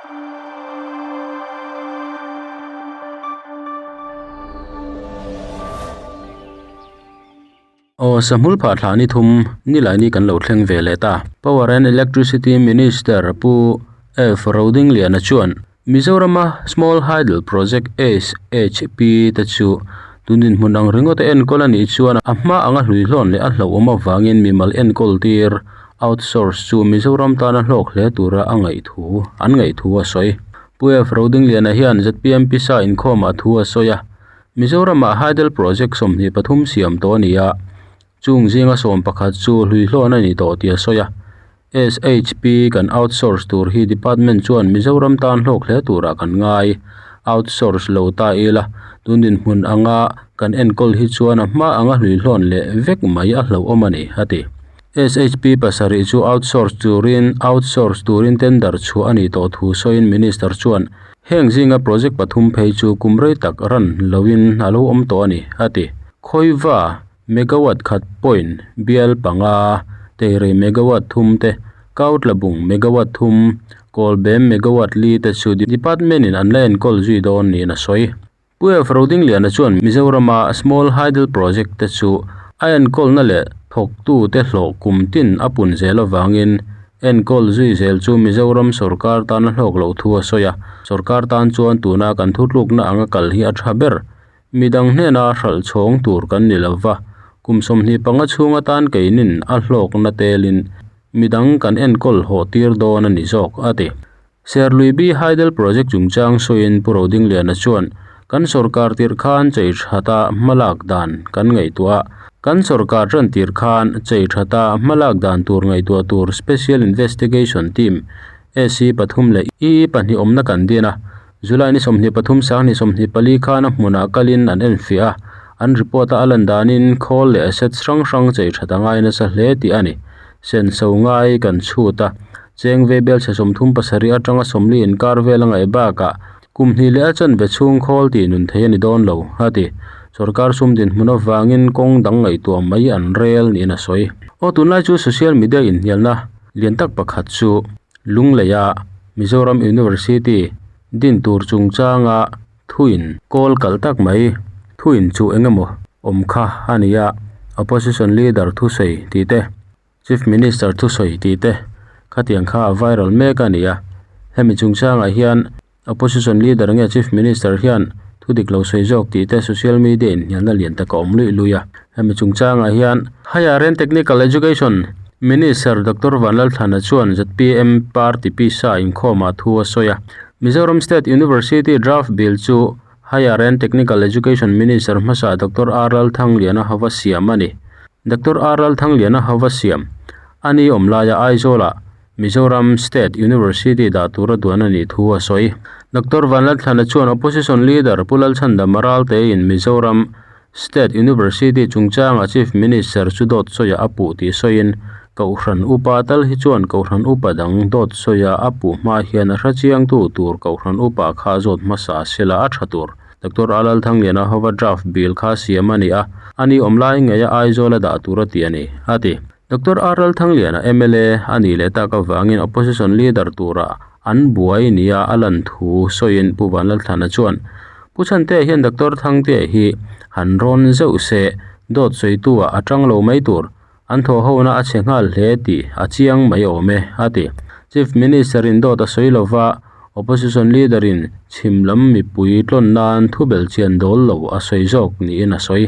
Aw Sahmul phah thla ni thum nilaini kan lo thleng ve leh ta. Power and Electricity Minister Pu F Rodingliana chuan Mizorama Small Hydel Project SHP te chu tun dinhmun ang ringawt a enkawl a nih chuan a hma anga hluihlawn leh a hlauhawm avangin mimal enkawl tir outsource chu Mizoram tana hlawk hle tura a ngaihthu an ngaihthu a sawi. Pu F Rodingliana hian zpm pisa inkhawmah thu a sawi a. Mizoramah Hydel Project 23 siam tawh a ni a, chung zinga 11 chu hluihlawn a ni tawh tih a sawi a. SHP kan outsource tur hi department chuan Mizoram tan hlawk hle turah kan ngai. Outsource lo ta ila, tun dinhmun anga kan enkawl hi chuan a hma anga hluihlawn leh vek mai a hlauhawm a ni, a ti. SHP pasarih chu outsource turin outsource turin tender chhuah a nih tawh thu sawiin Minister chuan heng zinga project pathum phei chu kum rei tak ran loin a lo awm tawh a ni, a ti. Khawiva megawatt khat point bial panga, Teirei megawatt thum te, Kautlabung megawatt thum, Kawlbem megawatt li te chu department in an la enkawl zui dawn niin a sawi. Pu F. Rodingliana chuan Mizorama Small Hydel Project te chu a enkawlna leh thawktute hlawh kum tin a pun zel avangin enkawl zui zel chu Mizoram sorkar tan a hlawk loh thu a sawi a. Sorkar tan chuan tuna kan thutlukna anga kal hi a tha ber. Midang hnena hralh chhawng tur kan ni lova, kum 25 chhung atan keinin a hlawkna telin midang kan enkawl hawh tir dawn a ni zawk, a ti. Serlui B Hydel Project chungchang sawiin Pu Rodingliana chuan, Kan sorkar tirh khan chei thata hmalak dan kan ngaihtuah a, kan sorkar tan tirh khan chei thata hmalak dan tur ngaihtuah tur Special Investigation Team, SC pathum leh EE pahnih awmna kan din a, July ni 23 sang ni 24 khan a hmunah kalin an enfiah a, an report a a lan danin khawl leh assets hrang hrang chei that a ngai nasa hle tih a ni. Senso ngai kan chhut a. Cheng ve bel chhe 37 atanga 40 inkar vel a ngaih bakah kum hnih leh a chanve chhung khawl tih nun thei a ni dawn lo, a ti. Sorkar sum dinhmun avangin kawng dang ngaihtuah mai an rel niin a sawi. Aw tunlai chu social media inhnialna lian tak pakhat chu Lungleia Mizoram University din tur chungchanga thuin kawl kalh tak mai thuin chu eng emaw awm kha a ni a, opposition leader thusawi tih te. Chief Minister thusawi tih te khatiang kha a viral mek a ni a, hemi chungchangah hian Opposition Leader nge Chief Minister hian thu dik lo sawi zawk tih te social media in hnialna lian tak a awm luih luih a. Hemi chungchangah hian Higher and Technical Education Minister Doctor Vanlalthlana chuan zpm party pisa inkhawmah thu a sawi a, Mizoram State University Draft Bill chu Higher and Technical Education Minister hmasa Doctor R Lalthangliana hova siam a ni. Doctor R Lalthangliana hova siam a ni awm laia Aizawlah Mizoram State University dah tura duan a nih thu a sawi. Doctor Vanlalthlana chuan Opposition Leader Pu Lalchhandama Raltein Mizoram State University chungchanga Chief Minister chu dawt sawia a puh tih sawiin Kohhran Upa tal hi chuan Kohhran Upa dang dawt sawia a puh hma hian a hrechiangtu tur Kohhran Upa kha zawt hmasa sela a tha tur. Doctor A Lalthangliana hova draft bill kha siam a ni a, a ni awm lai ngeia Aizawl a dah tur a ti a ni, a ti. Doctor A Lalthangliana mla a nih leh tak avangin Opposition Leader tura an buai nia a lan thu sawiin Pu Vanlalthlana chuan, Pu Chhantea hian Doctor Thangtea hi han rawn zeuh se, dawt sawitu-ah a tang lo mai tur. An thawhhona a chhe nghal hle tih a chiang mai awm e, a ti. Chief Minister-in dawt a sawi lova, Opposition Leader-in chhim lam mipui tlawn nan thubel chian dawl lo a sawi zawk niin a sawi.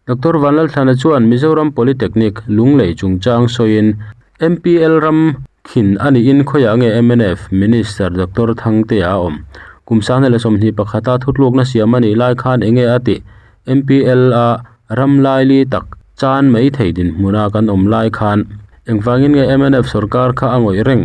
Doctor Vanlalthlana chuan Mizoram Polytechnic Lunglei chungchang sawiin, MPL ram khin a niin khawiah nge mnf Minister Doctor Thangtea a awm? Kum 2021 a thutlukna siam a nih lai khan enge a tih? MPL a ram laili tak chan mai thei dinhmuna kan awm lai khan engvangin nge mnf sorkar kha a ngawih reng?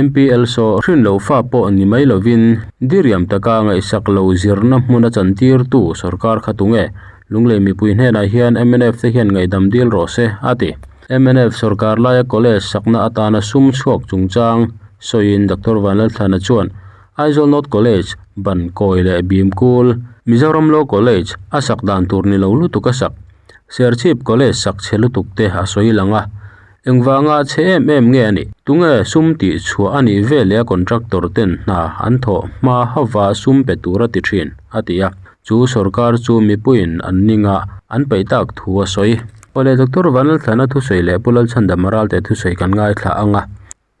MPL saw hrin lo fa pawh ni mai lovin diriam taka ngaihsak lo zirna hmuna chantirtu sorkar kha tunge? Lunglei mipui hnenah hian mnf te hian ngaihdam dil rawh se, a ti. Mnf sorkar laia college sakna atana sum chhuak chungchang sawiin Doctor Vanlalthlana chuan Aizawl North College, ban kawi leh bim kul, Mizoram Law College a sak dan tur ni lo lutuk a sak, Serchhip College sak chhe lutuk te a sawi lang a. Engvanga chhe em em nge a nih? Tunge sum tih chhuah a nih veleh a contractor ten hna an thawh hma hauva sum pe tur a ti thin, a ti a. Chu sorkar chu mipuiin an ninga an peih tak thu a sawi. Awle Doctor Vanlalthlana thusawi leh Pu Lalchhandama Ralte thusawi kan ngaithla ang a.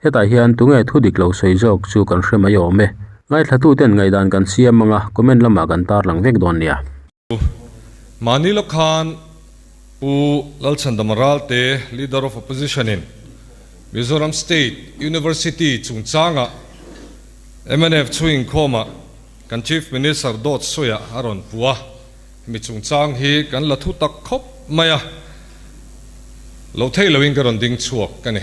Hetah hian tunge thu dik lo sawi zawk chu kan hre mai awm e. Ngaithlatuten ngaihdan kan siam ang a, comment lamah kan tarlang vek dawn nia. Mahni lawk khan Pu Lalchhandama Ralte, Leader of Opposition in Mizoram State University chungchanga mnf chhu inkhawmah kan Chief Minister dawt sawiah a rawn pu a. Hemi chungchang hi kan la thu tak khawp mai a, lo thei loin ka rawn ding chhuak ka ni.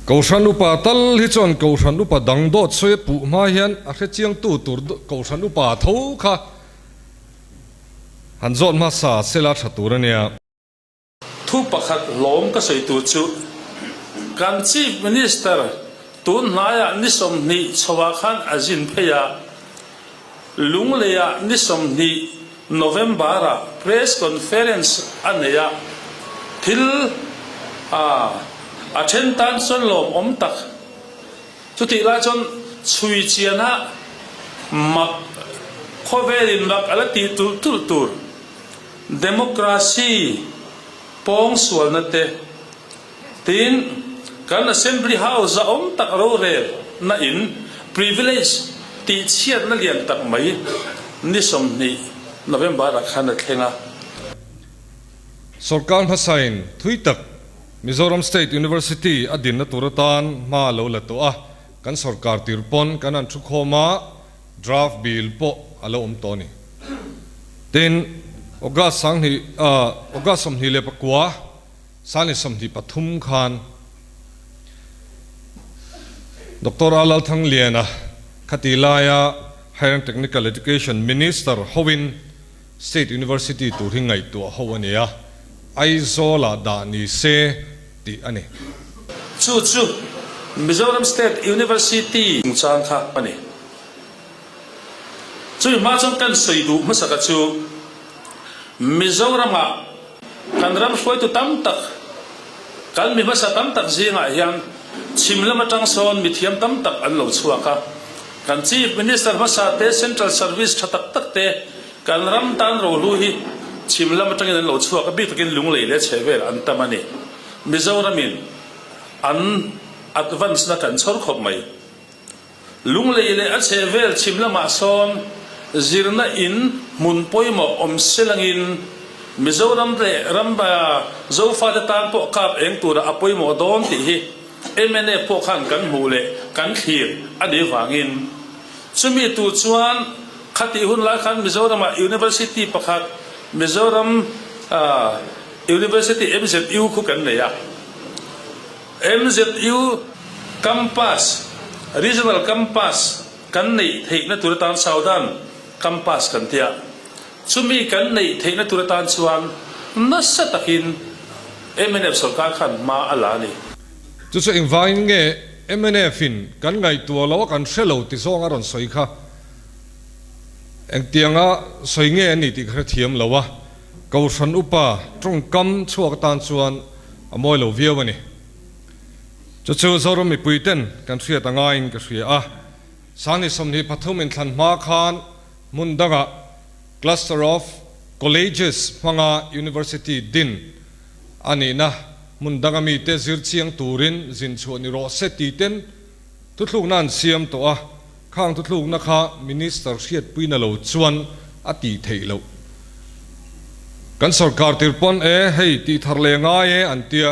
Kohhran upa tal hi chuan Kohhran upa dang dawt sawi a puh hma hian a hre chiangtu tur Kohhran upa tho kha han zawt hmasa sela tha tur a nia. Thu pakhat hlawm ka sawi tur chu kan Chief Minister tun hnaiah ni 20 chhoah khan a zin phei a, Lungleiah ni 20 November-ah Press Conference a nei a, thil a a then tan chuan lawmawm tak. Chutih lai chuan chhui chiana mak khawvelin mak a la tih tulh tulh tur. Democracy pawngsualna te, tin kan Assembly House a awm tak rorel na in privilege tih chhiatna lian tak mai ni 20 November ah khan a thleng a. Sorkar hmasain thui tak Mizoram State University a dinna tur atan hma a lo la tawh a, kan sorkar tir pawn kan han thukhawm a, Draft bill pawh a lo awm tawh a ni. Tin, August sanghnih August 29, 2023 khan Doctor A Lalthangliana khati laia Higher and Technical Education Minister hoin State University tur hi ngaihtuah ho a ni a, Aizawl-ah dah ni se tih a ni. Chu chu Mizoram State University chungchang kha a ni. Chumi hma chuan kan sawi duh hmasaka chu Mizoramah kan ram hruaitu tam tak, kan mi hmasa tam tak zingah hian chhim lam atang sawn mithiam tam tak an lo chhuak a. Kan Chief Minister hmasa te, Central Service tha tak tak te kan ram tan rohlu hi chhim lam atangin an lo chhuak a, bik takin Lunglei leh chhehvel an tam a ni. Mizoramin an advance na kan chhawr khawp mai. Lunglei leh a chhehvel chhim lamah sawn zirna in hmun pawimawh awm selangin Mizoram leh ram Zofate tan pawh kap eng tura a pawimawh dawn tih hi mnf pawh khan kan hmuh leh kan thlir a nih vangin chumi tur chuan khatih hun lai khan Mizoramah University pakhat Mizoram University MZU khu kan nei a. MZU Campus, Regional Campus kan neih theihna tur atan Southern Campus kan ti a. Chumi kan neih theihna tur atan chuan nasa takin mnf sorkar khan hma a la a ni. Chu chu engvangin nge mnf in kan ngaihtuah lo a kan hre lo ti zawng a rawn sawi kha engtianga sawi nge a ni tih ka hrethiam lo a. Kohhran upa tawngkam chhuak atan chuan a mawi lo viau a ni. Chu chu Zoram mipui ten kan hriat a ngaiin ka hria a. Sangni 23 inthlan hma khan hmun dangah Cluster of Colleges hmanga University din a nihna hmun danga mite zir chiang turin zin chhuah ni rawh se ti ten thuthlukna an siam tawh a. Khang thuthlukna kha Minister hriatpuina lo chuan a tih theih loh. Kan sorkar tir pawn e, hei tih thar leh ngai e an tia,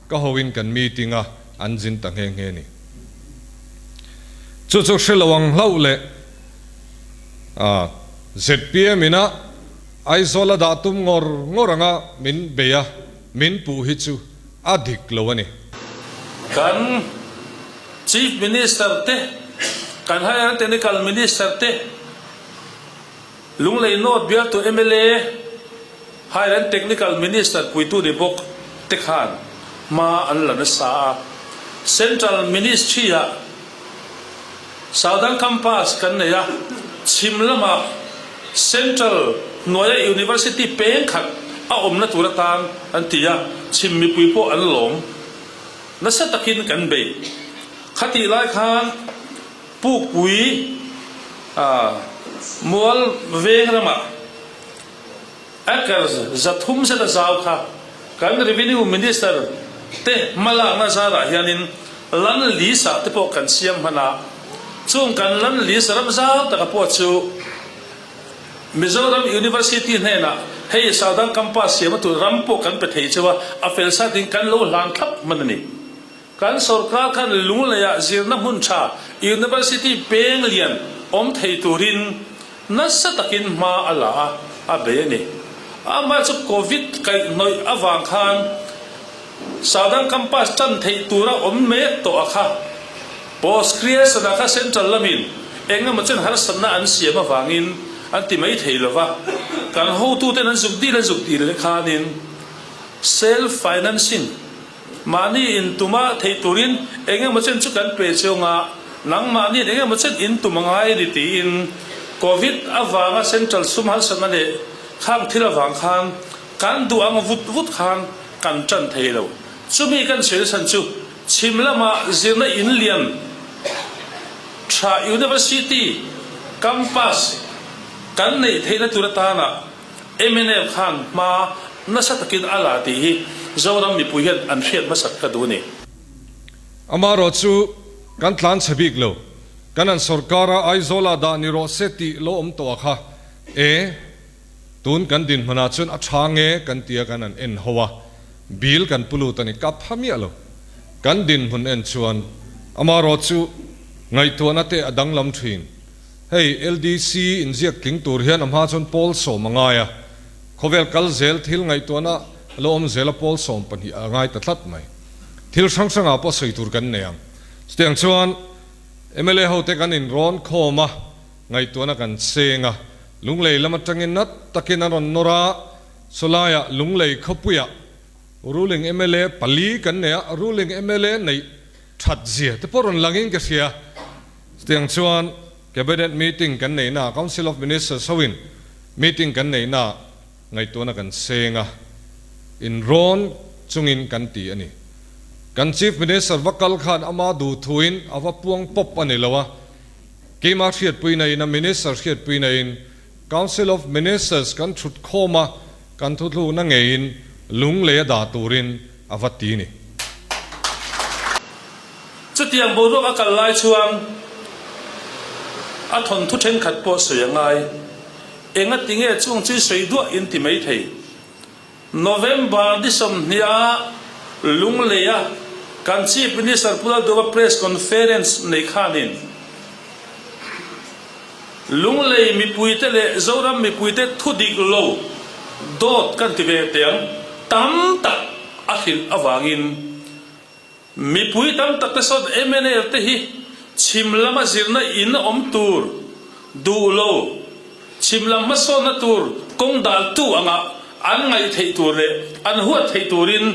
ka hoin kan meeting a, an zin ta nghe nghe ni. Chu chu hre lo ang hlauh leh a zpm ina Aizawl a dah tum ngawr ngawr anga min bei a, min puh hi chu a dik lo a ni. Kan Chief Minister te, kan Higher Technical Minister te, Lunglei North bialtu mla, Higher and Technical Minister puitu ni bawk te khan hma an la nasa a. Central Ministry-ah Southern Campus kan nei a, chhim lamah Central hnuaia University peng khat. a awmna tur atan an ti a, chhim mipui pawh an lawm. Nasa takin kan bei. Khatih lai khan Pukpui mual veng ramah acres 300 zet a zau kha kan Revenue Minister te hmalakna zarah hianin land lease ah te pawh kan siam hman a, chung kan land lease ram zau taka pawh chu Mizoram University hnenah hei Southern Campus siamna tur ram pawh kan pe thei cheu a, a fel satin kan lo hlan thlap hman a ni. Kan sorkar khan Lungleiah zirna hmun tha University peng lian awm thei turin nasa takin hma a la a, a bei a ni. Amah chu Covid kaihhnawih avang khan Southern Campus tan theih tura awm mek tawh a kha. Post creation ah kha Central lamin eng emaw chen harsatna an siam avangin an ti mai thei lova, kan hotuten an zuk dil an zuk dil leh khanin self financing mahni in tuma theih turin eng emaw chen chu kan pe chiang a, nangmahniin eng emaw chen in tum a ngai a ni tiin Covid avanga Central sum harsatna leh khang thil avang khan kan duh ang vut vut khan kan tan thei lo. Chumi kan sawi chhan chu Chhim lama zirna in lian tha University campus kan neih theihna tur atana mnf khan hma nasa takin a la tih hi Zoram mipui hian an hriat hmasak ka duh a ni. Amaherawh chu kan tlan chhe bik lo, kan an sorkara Aizawla dah ni rawh se tih lo awm tawh a kha e. Tun kan dinhmunah chuan a tha nge kan tia kan han en ho a, bill kan pu lut a ni kap pha miah lo. Kan dinhmun en chuan amaherawh chu ngaihtuahna te a danglam thin. Hei LDC inziak tling tur hian a hma chuan pawl sawm a ngai a, khawvel kal zel thil ngaihtuahna lo awm zel a pawl 12 a ngai ta tlat mai. Thil hrang hrangah pawh sawi tur kan nei ang. Chutiang chuan mla hote kan inrawn khawm a, ngaihtuahna kan seng a, Lunglei lam atangin nat takin an rawn nawr a, sawlaiah Lunglei khawpuiah ruling mla pali kan nei a, ruling mla neih that zia te pawh rawn langin ka hria. Chutiang chuan Cabinet meeting kan neihna, Council of Ministers hoin meeting kan neihna ngaihtuahna kan seng a, inrawn chungin kan ti a ni. Kan Chief Minister va kal khan ama duhthuin a va puang pawp a ni lo a, Keimah hriatpuina in a Minister hriatpuina in Council of Ministers kan thut khawm a, kan thuthlukna ngeiin lunglei a dah turin a va ti ni. Chutiang boruak a kal lai chuan a thawnthu thenkhat pawh sawi a ngai. Enga tinge chung chu i sawi duah in ti mai thei. November ni 20 a Lungleia kan Chief Minister Pu Lalduhova Press Conference nei khanin Lunglei mipuite leh Zoram mipuite thu dik lo dawt kan ti ve teh ang tam tak a hrilh avangin Mipui tam tak te sawn mnf te hi chhim lama zirna in awm tur duh lo, chhim lam hmasawnna tur kawng dal tu anga an ngaih theih tur leh an huat theih turin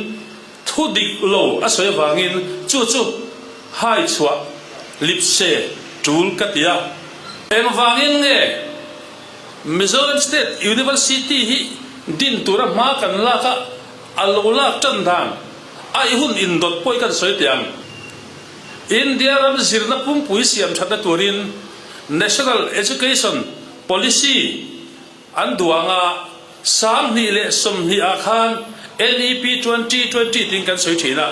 thu dik lo a sawi avangin chu chu hai chhuah lipse tul ka ti a. Engvangin nge Mizoram State University hi din tura hma kan lak a, a lo lak tan dan a i hun indawt pawh i kan sawi teh ang. India ram zirna pumpui siam thatna turin National Education Policy an duang a, 2020 ah khan NEP 2020 tiin kan sawi thin a.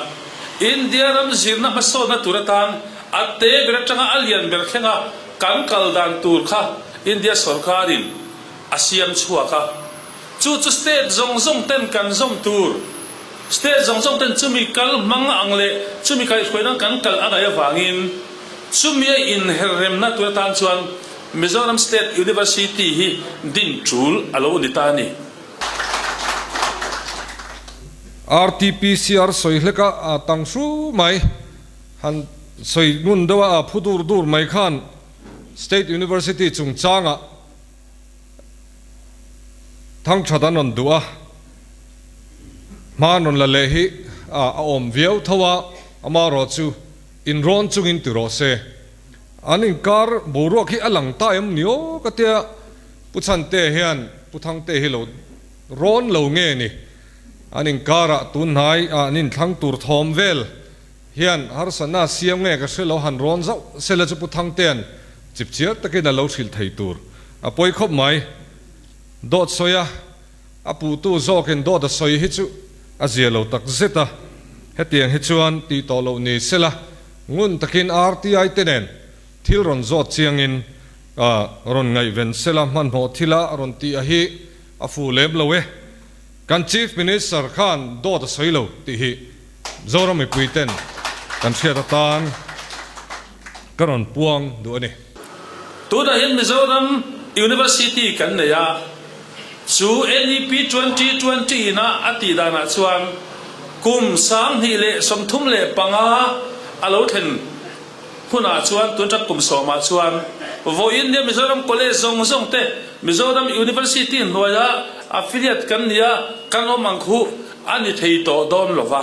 India ram zirna hmasawnna tur atan a te ber atanga a lian ber thlenga kan kal dan tur kha India sorkarin a siam chhuak a. Chu chu state zawng zawng ten kan zawm tur, state zawng zawng ten chumi kal hmang ang leh chumi kaihhruaina kan kal a ngaih avangin chumi a inherremna tur atan chuan Mizoram State University hi din tul a lo ni ta a ni. RTPCR sawi hlek a a tang hru mai, han sawi ngun deuh a a phu dur dur mai khan State University chungchangah Thangthat an rawn duh a, hma an rawn la leh hi a awm viau tho a, amaherawh chu inrawn chungin ti rawh se. An inkar boruak hi a lang ta em ni aw ka tia, Pu Chhante hian Pu Thangte hi lo. rawn lo nge ni? An inkarah tun hnai ah an inthlang tur thawm vel hian harsatna a siam nge ka hre lo han rawn zauh sela chu Pu Thangtea'n chipchiar takin a lo hrilh thei tur a pawi khawp mai. Dawt sawi a, a puhtu zawkin dawt a sawi hi chu a zia lo tak zet a, hetiang hi chuan tih tawh loh ni sela ngun takin RTI te nen thil rawn zawt chiangin rawn ngaihven sela hmanhmawh thila rawn tih a hi a fuh lem lo e. Kan Chief Minister khan dawt a sawi lo tih hi Zoram mipui ten kan hriat atan ka rawn puang duh a ni. Tunah hian Mizoram University kan nei a, chu NEP 2020 ina a tih danah chuan kum 2035 a lo thlen hunah chuan tun ṭap kum sawmah chuan vawiin nia Mizoram College zawng zawng te Mizoram University hnuaia affiliate kan nia kan awm ang khu a ni thei tawh dawn lo va.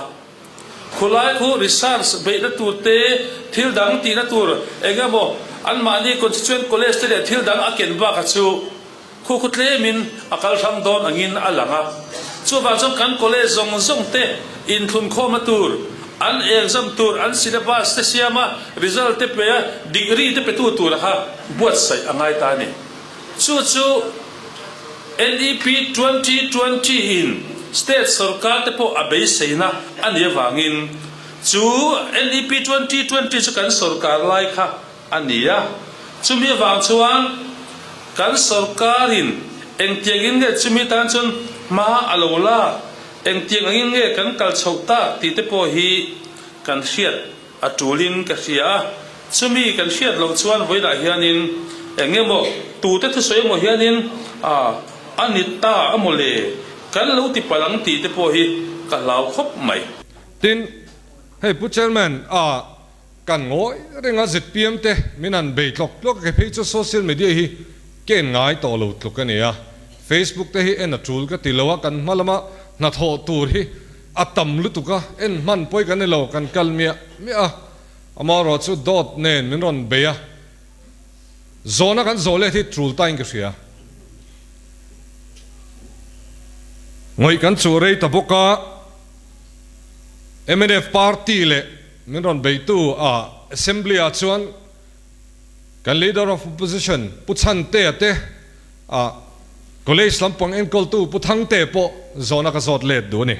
Khulai khu research beihna tur te, thil dang tihna tur eng emaw anmahni constituent college te leh thil dang a ken baka chu khu khu tlemin a kal hrang dawn angin a lang a. Chuvang chuan kan college zawng zawng te inthlunkhawmna tur, an exam tur, an syllabus te siam a, result te pe a, degree te petu tura kha buatsaih a ngai ta a ni. Chu chu NEP 2020 in state sorkar te pawh a beiseina a nih avangin chu NEP 2020 chu kan sorkar lai kha a ni a. Chumi avang chuan kan sorkarin engtiangin nge chumi tan chuan hma a lo lak, engtiang angin nge kan kal chhoh tak tih te pawh hi kan hriat A tulin ka hria a, chumi kan hriat loh chuan vawilah hianin eng emaw tute thusawi emaw hianin a a ni ta a maw le, kan lo ti palh ang tih te pawh hi ka hlau khawp mai. Tin, hei Pu Chairman, a kan ngawi reng a zpm te min han bei tlawk tlawk a, kei phei chu social media hi ka en ngai tawh lo tluk a ni a, Facebook te hi en a tul ka ti lo a, kan hma lama hnathawh tur hi A tam lutuk a, en hman pawi kan ni lo, kan kal miah miah a, amaherawh chu dawt nen min rawn bei a, zawhna kan zawh let hi tul tain ka hria. Ngawih kan chuh rei ta bawk a, mnf party leh min rawn beitu a Assembly ah chuan kan Leader of Opposition Pu Chhantea te a College lampang enkawltu Pu Thangte pawh zawhna ka zawt let duh a ni.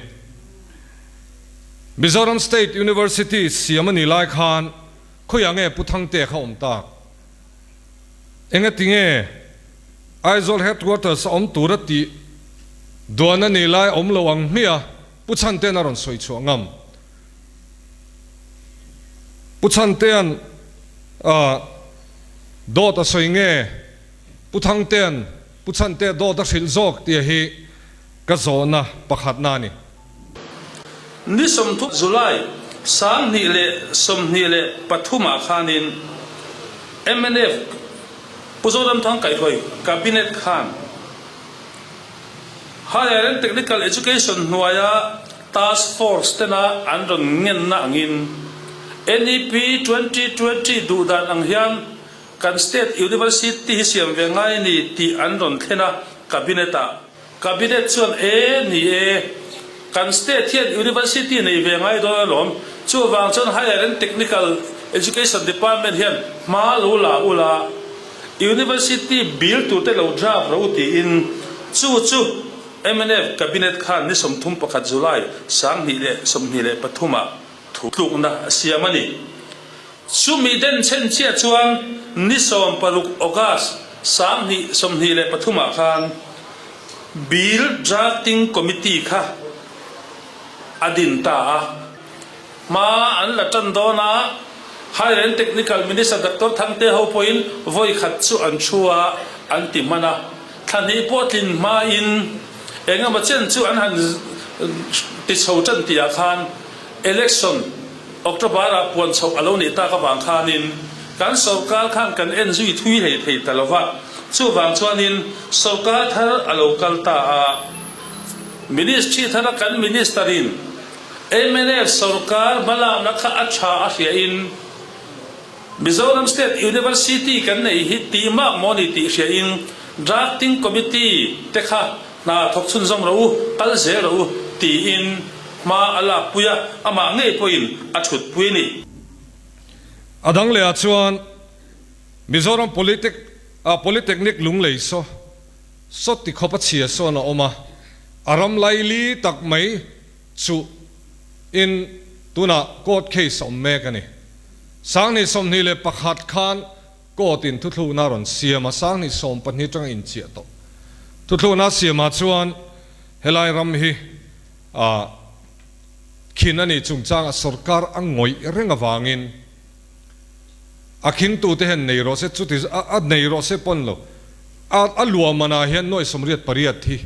Mizoram State University siam a nih lai khan khawiah nge Pu Thangte kha awm tak? Engati nge Aizawl Headquarters a awm tura tih duan a nih lai awm lo ang hmiah Pu Chhante'n a rawn sawi chhuah ngam? Pu Chhantea'n dawt a sawi nge? Pu Thangtea'n Pu Chhantea dawt a hrilh zawk tih hi ka zawhna pakhatna a ni. Ni 30 July 2023 ah khanin mnf Pu Zoramthang kaihhruai Cabinet khan Higher and Technical Education hnuaia Task Force tena an rawn ngenna angin NEP 2020 duhdan ang hian Kan State University hi siam ve ngai a ni tih an rawn thlen a Cabinet ah. Cabinet chuan e ni e, kan State hian University nei ve ngai dawn alawm, chuvang chuan Higher and Technical Education Department hian hma lo la ula, University bill tur te lo draft ro tiin chu chu mnf Cabinet khan ni 31 July 2023 ah thu tlukna a siam a ni. Chumi den chhen chiah chuan ni 16 August 2023 ah khan Bill Drafting Committee kha a din ta a. Hma an la tan dawn a, Higher and Technical Minister Doctor Thangte ho pawhin vawi khat chu an thu a, an ti hman a. Thla hnih pawh tlin hmain eng emaw chen chu an han ti chho tan tihah khan Election October-ah puan chhoh a lo nih tak avang khanin kan sorkar khan kan en zui thui hlei thei ta lo va, chuvang chuanin sorkar thar a lo kal ta a. Ministry thara kan Minister-in mnf sorkar hmalakna kha a tha a hriain Mizoram State University kan neih hi tih mak maw ni tih hriain Drafting Committee te kha. Hna thawk chhunzawm rawh u, kal zel rawh u, tiin hma a lakpui a, amah ngei pawhin a thutpui a ni. A dang lehah chuan Mizoram Politic ah Polytechnic Lunglei saw saw ti khawp a chhia sawn a awm a, a ram laili tak mai chu in tunah court case a awm mek a ni. Sanghnih 21 khan Court in thuthlukna a rawn siam a, 2012 atanga inchiah tawh thuthlukna a siamah chuan helai ram hi ah khin a nih chungchangah sorkar a ngawih reng avangin a khingtute hian nei rawh se, chuti a nei rawh se pawn lo, a a luahmanah hian nuai 88 hi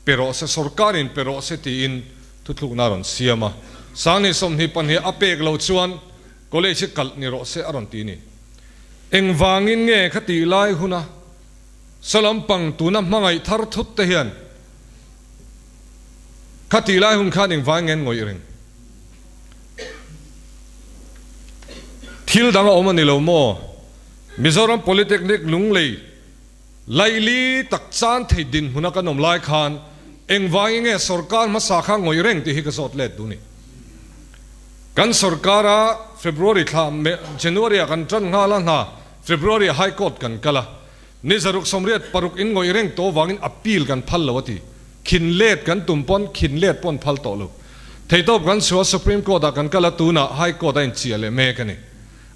pe rawh se, sorkarin pe rawh se tiin thuthlukna a rawn siam a, 2022 a pek loh chuan college hi kalh ni rawh se a rawn ti a ni. Engvangin nge kha tih lai huna saw lampang tuna hmangaih thar thut te hian kha tih lai hun khan engvangin nge an ngawih reng? Thil dang a awm a ni lo maw? Mizoram Polytechnic Lunglei laili tak chan thei dinhmuna kan awm lai khan engvangin nge sorkar hmasa kha ngawih reng tih hi ka zawt let duh ni. Kan sorkara February thla January ah kan tan nghal a hna February ah High Court kan kal a, ni zaruk 86 in ngawih reng tawh vangin appeal kan phal lo a ti. Khin let kan tum pawn khin let pawh an phal tawh lo. Theitawp kan chhuah Supreme Court ah kan kal a tunah High Court a inchiah leh mek a ni.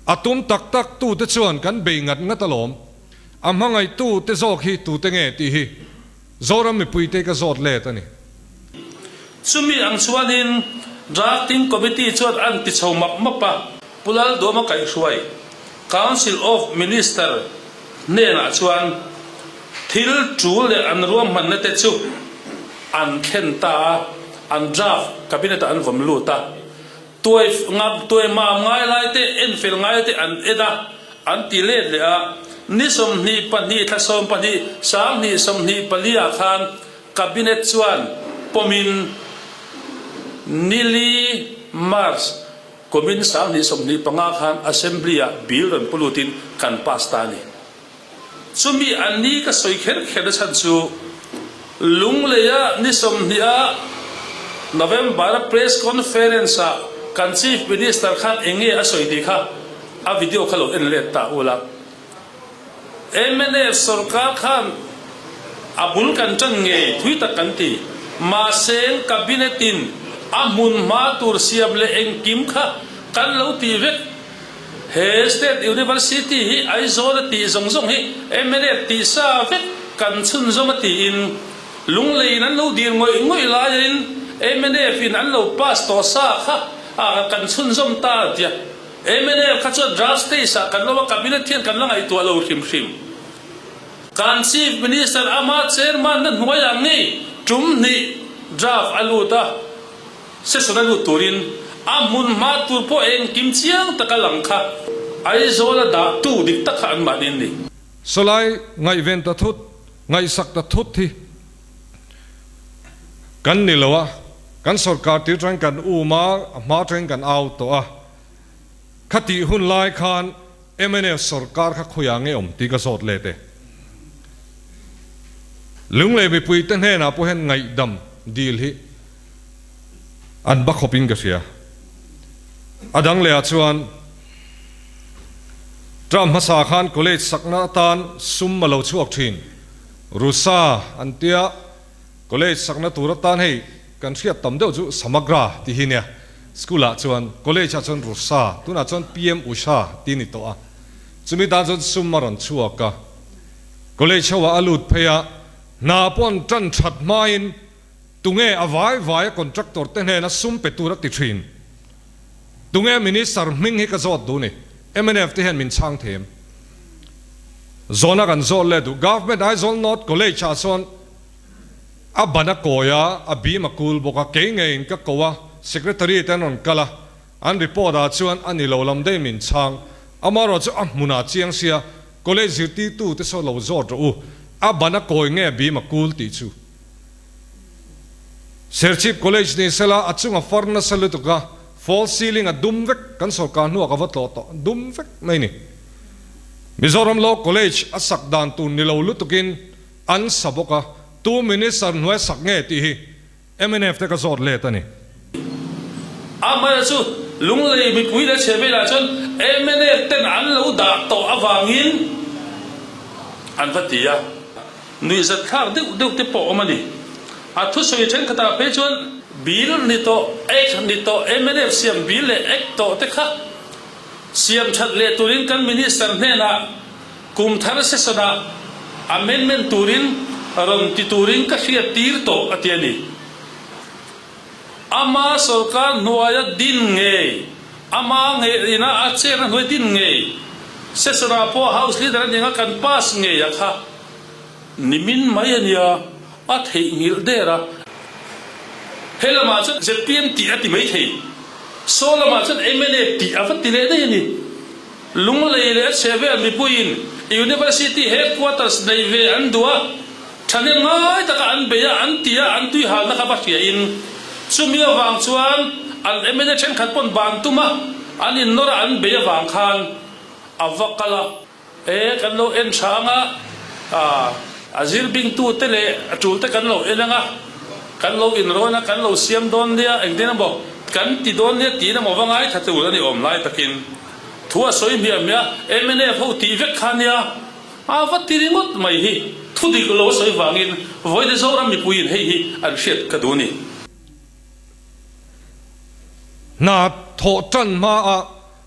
A tum tak tak tute chuan kan bei ngat ngat alawm. A hmangaihtu te zawk hi tute nge tih hi Zoram mipuite ka zawt let a ni. Chumi ang chuanin Drafting Committee chuan an ti chho map map a, Pu Lalduama kaihhruai Council of Minister hnenah chuan thil tul leh an ruahmanna te chu an thlen ta a, an draft Cabinet ah an vawm lut a. Tuai ngam tuai mam ngai lai te enfel ngai te an en a, an ti let leh a. Ni 22 thla 12 2024 ah khan Cabinet chuan pawmin nili March kumin 2025 khan Assembly ah bill rawn pu lutin kan pass ta a ni. Chumi an ni ka sawi kher kher na chhan chu Lungleia ni 20 a November a press conference ah kan Chief Minister khan eng nge a sawi tih kha a video kha lo en let ta ula. Mnf sorkar khan a bul kan tan ngei thui tak kan ti. Mahse Cabinet in a hmun hma tur siam leh engkim kha kan lo ti vek. He State University hi Aizawl a tih zawng zawng hi mnf tih sa vek kan chhunzawm a tiin Lunglei in an lo dil ngawih ngawih laiin mnf in an lo pass tawh sa kha a kan chhunzawm ta a tia. Mnf kha chuan draft stage ah kan lo a cabinet hian kan la ngaihtuah lo hrim hrim. Kan Chief Minister ama chairman na hnuaiah ngei tum hnih draft a lut a. Session a lut turin a hmun hma tur pawh engkim chiang taka lang kha Aizawl a dah tu dik tak kha an mahni an ni. Sawlai ngaihven ta thut, ngaihsak ta thut hi kan ni lo a, kan sorkar tir tangin kan um a, a hma tangin kan au tawh a, khatih hun lai khan mnf sorkar kha khawiah nge awm tih ka zawt let e. Lunglei mipuite hnenah pawh hian ngaihdam dil hi an ba khawpin ka hria. A dang lehah chuan term hmasa khan college sakna atan sum a lo chhuak thin. Rusa an tia college sakna tur atan hei kan hriat tam deuh chu Samagra tih hi nia. School ah chuan college ah chuan Rusa tunah chuan PM Usha tih a ni tawh a. Chumi tan chuan sum a rawn chhuak a. College ho ah a lut phei a, hna pawh an tan that hmain Tunge a vai vai a contractor te hnena sum pe tur a ti thin? Tunge minister hming hi ka zawt duh ni? Mnf te hian min chhang thei em? Zawhna kan zawt leh duh. Government Aizawl North College ah chuan a ban a kawi a, a bim a kul bawk a, kei ngeiin ka ko a, secretary te an rawn kal a, an report ah chuan a ni lo lam daih min chhang. Amaherawhchu a hmunah chiang sia college zirtirtu te saw lo zawt rawh u, a ban a kawi nge a bim a kul tih chu. Serchhip College ni sela a chunga far nasa lutuk a, false ceiling a dum vek, kan sorkar hnuah ka va tlawh tawh, dum vek mai ni. Mizoram Law College a sak dan tur ni lo lutukin an sa bawk a, Tu Minister hnuai sak nge tih hi mnf te ka zawt let a ni. Amaherawhchu chu Lunglei mipui leh chhe velah chuan mnf ten an lo dah tawh avangin an va ti a, nuihzat thlak deuh deuh te pawh awm a ni. A thusawi thenkhatah phei chuan bill ni tawh, act ni tawh, mnf siam bill leh act tawh te kha siam that leh turin kan Minister hnenah Kum thar session-ah amendment turin rawn ti turin ka hriat tir tawh a ti a ni. Ama sorkar hnuaia din ngei, ama ngei ina a chenna hnuai din ngei session-ah pawh House Leader a ning a kan pass ngei a kha nimin mai a nia, a theihnghilh der a. He lamah chuan zpm tih a ti maithei, saw lamah chuan mna tih a va ti leh daih a ni. Lunglei leh a chhevel mipuiin University headquarters nei ve an duh a, thahnem ngai taka an bei a, an ti a, an tuihalna kha va hriain chumi avang chuan an mla thenkhat pawn ban tum a, an innawr a, an bei avang khan a va kal a. E, kan lo en tha anga, a zir bingtute leh a tulte kan lo en anga, kan lo inrawn a, kan lo siam dawn nia, engtin emaw kan ti dawn nia tiin emaw va ngaithla tur a ni awm lai takin. Thu a sawi hmiah hmiah a, mnf ho tih vek kha nia, a va ti ringawt mai hi thu dik lo a sawi vangin vawiin Zoram mipuiin hei hi an hriat ka duh ni. Hna thawh tan hma a,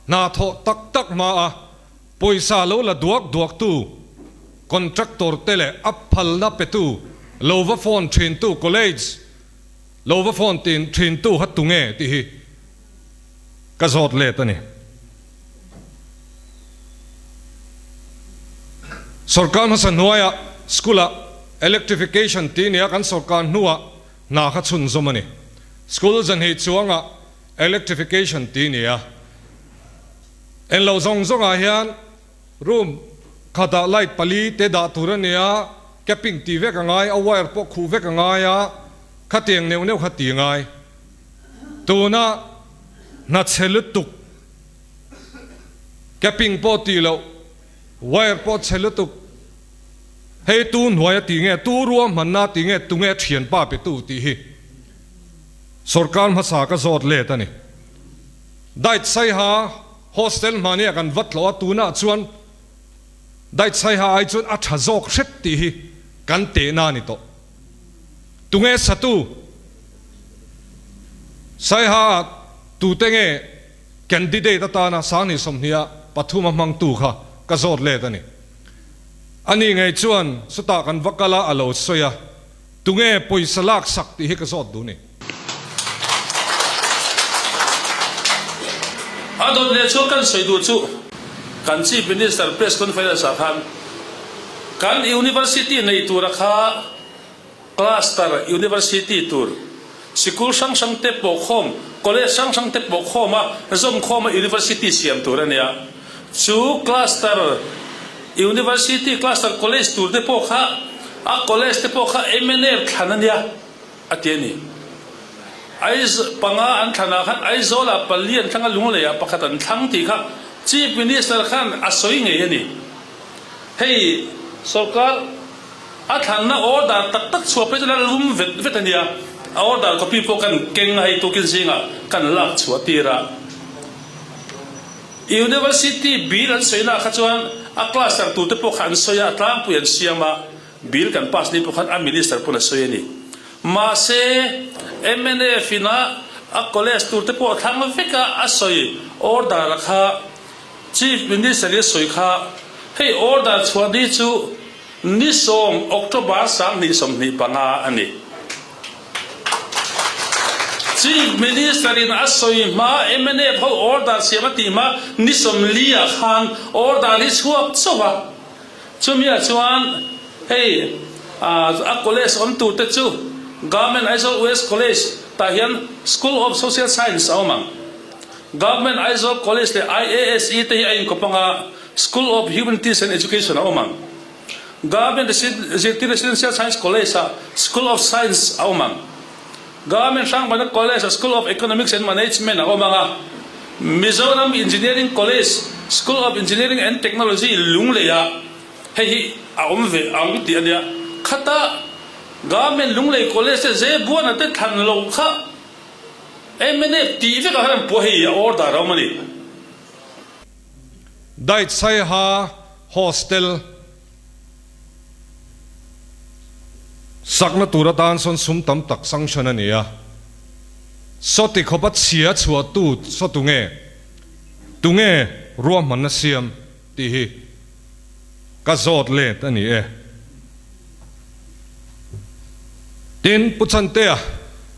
hna thawh tak tak hma a, pawisa lo la duak duak tu contractor te leh a phalna pe tu lo va phone thin tu college lo va phone thin tu ha tunge tih hi Ka zawt let a ni. Sorkar hmasa hnuaiah school-ah electrification tih nia kan sorkar hnuah hna kha chhunzawm a ni. School zanhei chuangah electrification tih nia en lo zawng zawngah hian room khatah light pali te dah tur a nia, capping tih vek a ngai, a wire pawh khuh vek a ngai a, khatiang neuh neuh kha tih a ngai. Tuna hna chhe lutuk, capping pawh tih loh, wire pawh chhe lutuk, hei tu hnuai a tih nge, tu ruahmanna a tih nge, tunge thianpa pe tu tih hi sorkar hmasa ka zawt let a ni. Diet Saiha hostel hmahniah kan va tlawh a, tunah chuan Diet Saiha ai chuan a tha zawk hret tih hi kan tehna a ni tawh. Tunge satu? Saiha tute nge candidate atana Sanghnih 25 a hmangtu kha ka zawt let a ni. Ani ngei chuan chutah kan va kal a, a lo sawi a, tunge pawisa lak sak tih hi ka zawt duh ni. A dawt leh chuan kan sawi duh chu kan Chief Minister Press Conference ah khan kan University nei tura kha Cluster University tur sikul hrang hrang te pawh khawm, college hrang hrang te pawh khawm a zawm khawm a University siam tur a nia. Chu Cluster University, Cluster College tur te pawh kha a college te pawh kha mnf thlan a nia. A ti a ni. Aiz panga an thlanah khan Aizawlah pali an thlang a, Lungleiah pakhat an thlang tih kha Chief Minister khan a sawi ngei a ni. Hei sorkar a thlanna order tak tak chhuah phei chu la lum vet vet a nia. A order copy pawh kan keng a, hei tukin zingah kan lak chhuah tir a. University bill an sawina kha chuan a cluster turte pawh kha an sawi a, a tlangpui an siam a. Bill kan pass ni pawh khan a minister pawn a sawi a ni. Mahse, mnf in a a college tur te pawh a thlang vek a, a sawi order a kha Chief Minister in a sawi kha hei order chhuah ni chu ni sawm October 2025 a ni. Chief Minister in a sawi hma mnf ho order siam a tih hma ni 40 ah khan order hi chhuak chauh a. Chumi ah chuan hei a college awm tur te chu Government Aizawl West College tah hian School of Social Science a awm ang. Government Aizawl College leh IASE te hi a inkawp ang a, School of Humanities and Education a awm ang. Government Zirtir Residential Science College ah School of Science a awm ang. Government Hrangbana College ah School of Economics and Management a awm ang a, Mizoram Engineering College School of Engineering and Technology Lunglei ah hei hi a awm ve ang tih a nia. Khata. Government Lunglei College te Zebuana te thlan loh kha mnf tih vekah khan an puah hei a order a awm a ni. Daitsaiha Hostel sakna tur atan sawn sum tam tak sanction a ni a, sawti khawpa chhia chhuahtu saw tunge, tunge ruahmanna siam tih hi ka zawt let a ni e. Tin, Pu Chantea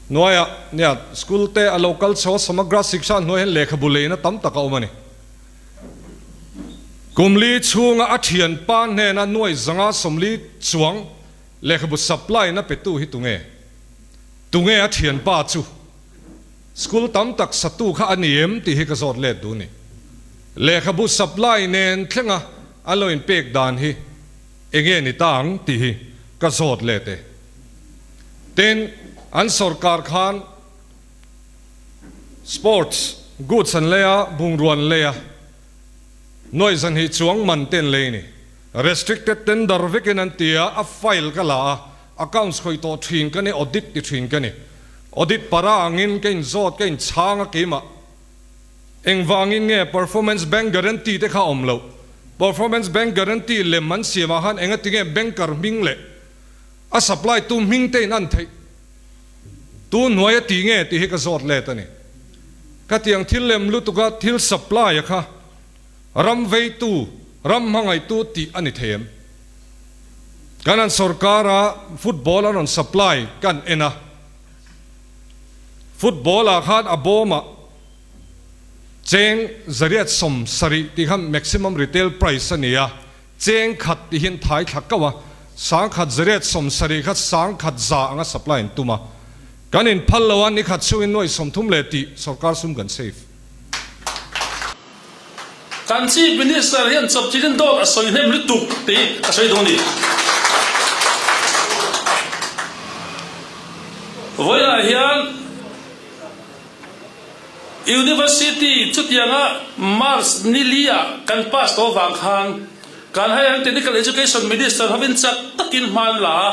hnuaiah nia school te a lo kal chho a, Samagra Shiksha hnuai hian lehkhabu leina tam tak a awm a ni. Kum li chhunga a thianpa hnena nuai zanga 40 chuang lehkhabu supply na petu hi tunge? Tunge a thianpa chu? School tam tak satu kha a ni em tih hi ka zawt let duh ni. Lehkhabu supply nen thlenga an lo inpek dan hi enge ni ta ang tih hi ka zawt let e. Tin, an sawrkar khan Sports goods an lei a, bungrua an lei a, nuaih zanhnih chuang man te an lei a ni. Restricted tender vekin an ti a, a file ka la a, accounts khawih tawh thin ka ni, audit ti thin ka ni. Audit para angin ka inzawt, ka inchhang a keimah. Engvangin nge performance bank guarantee te kha a awm loh? Performance bank guarantee lem an siamah khan engatinge banker hming leh a supply tu hming te in an theih? Tu hnuai a ti nge tih hi ka zawt let a ni. Khatiang thil lem lutuka thil supply a kha ram veitu, ram hmangaihtu tih a ni thei em? Kan an sorkara football an rawn supply kan en a, football ah khan a bawmah cheng 870 tih kha maximum retail price a ni a, Cheng khat ti hian thai thla kau a, 1870 kha 1100 anga supply an tum a. Kan in phal lo a, ni khat chhungin nuai 30 leh tih sorkar sum kan save. Kan Chief Minister hian chawpchilhin dawt a sawi hnem lutuk tih ka sawi duh a ni. Vawiinah hian University chutianga March ni li-ah kan pass tawh avang khan kan Higher and Technical Education Minister hovin chak takin hma an la a,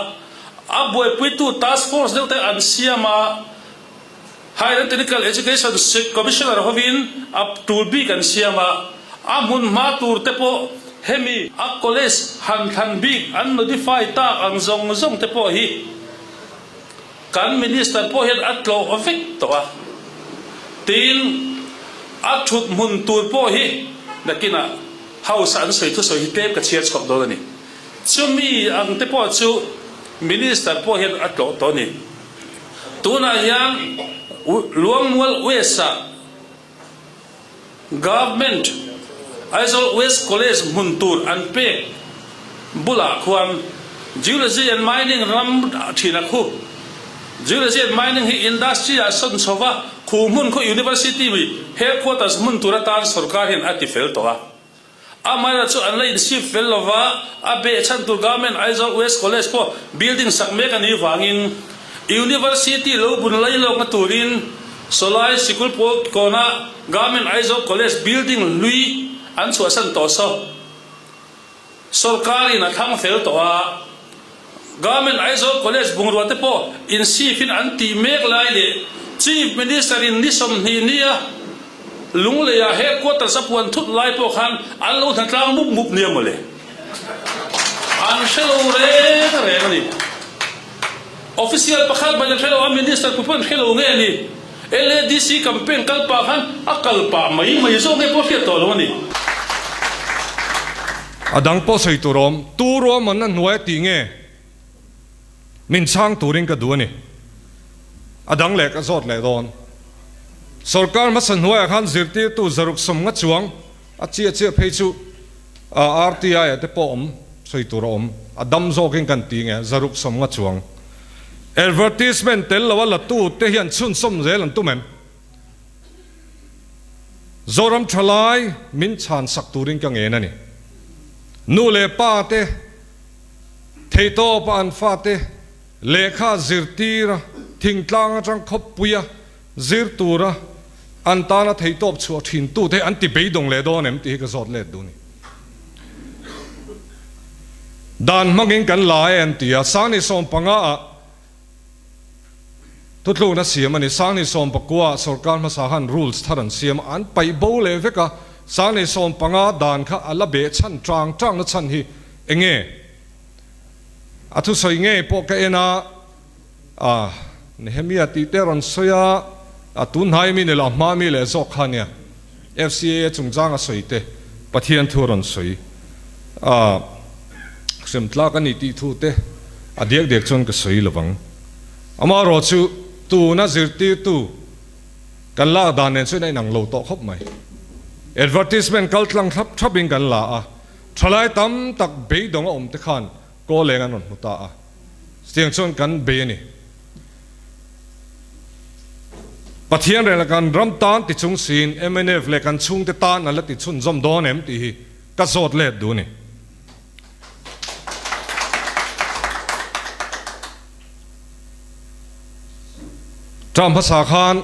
a buaipuitu task force deuh te an siam a, Higher and Technical Education Commissioner hovin a tul bik an siam a, a hmun hma tur te pawh hemi a college han thlan bik an notify tak ang zawng zawng te pawh hi Kan Minister pawh hian a tlawh vek tawh a, tin a thut hmun tur pawh hi nakinah House ah an sawi thusawi hi tlem ka chhiar chhuak dawn a ni. Chumi ang te pawh chu Minister pawh hian a tlawh tawh a ni. Tunah hian Luangmual West ah Government Aizawl West College hmun tur an pek bulah khuan Geology and Mining ram thin a khu. Geology and Mining hi industry ah sawn chho va, khu hmun khu University headquarters hmun tur atan sorkar hian a ti fel tawh a. Amaherawhchu chu an la insip fel lo va, a behchhan tur Government Aizawl West College pawh building sak mek a nih vangin University lo bun lai lawkna turin Sawlai sikul pawl kawna Government Aizawl College building hlui an chhuahsan tawh saw sawrkarin a thlang fel tawh a, Government Aizawl College bungrua te pawh insipin an tih mek lai leh Chief Minister in ni 20 nia Lungleiah headquarters a puan thut lai pawh khan an lo hnatlang mup mup nia mawle. An hre lo reng reng a ni. Official pakhat ban an hre lo a, Minister pui pawh an hre lo nge a ni. LADC campaign kal pah khan a kal pah mai mai zawk nge pawh hriat tawh lo a ni. A dang pawh sawi tur awm, tu ruahmanna hnuai a tih nge min chhang turin ka duh a ni. A dang leh ka zawt leh dawn. Sorkar hmasa hnuaiah khan zirtirtu 650 chuang a chiah chiah phei chu RTI ah te pawh awm sawi tur a awm. A dam zawkin kan ti nge 650 chuang. Advertisement tel lo a la tu te hian chhunzawm zel an tum em? Zoram thalai min chhan sak turin ka ngen a ni. Nu leh pa te Theihtawpa an fate lehkha zirtira thingtlang atang khawppuia zir tura an tana theihtawp chhuah thin tute an ti beidawng leh dawn em tih hi ka zawt let duh a ni. Dan hmangin kan la e an ti a, 2015 ah. Thutlukna siam a ni. Sangni 19 ah sorkar hmasa khan rules thar an siam a, an paih bo leh vek a. Sangni 15 dan kha a la beh chhan tang tangna chhan hi eng nge? A thusawi ngei pawh ka en a, a Nehemia tih te rawn sawi a, a tunhnai mi ni lo, a hma mi leh zawk kha nia. FCAA chungchang a sawi te, Pathian thu a rawn sawi a, hrem tlak a ni tih thu te a diak diak chuan ka sawi lo vang. Amaherawh chu tuna zirtirtu kan lak dan nen chuan a inang lo tawh khawp mai. Advertisement kal tlang thlap thlapin kan la a, thalai tam tak beidawng a awm te khan kawl eng an rawn hmu ta a, chutiang chuan kan bei a ni. Pathian reng leh kan ram tan ti chung siin mnf leh kan chhungte tan an la ti chhunzawm dawn em tih hi ka zawt let duh a ni. Term hmasa khan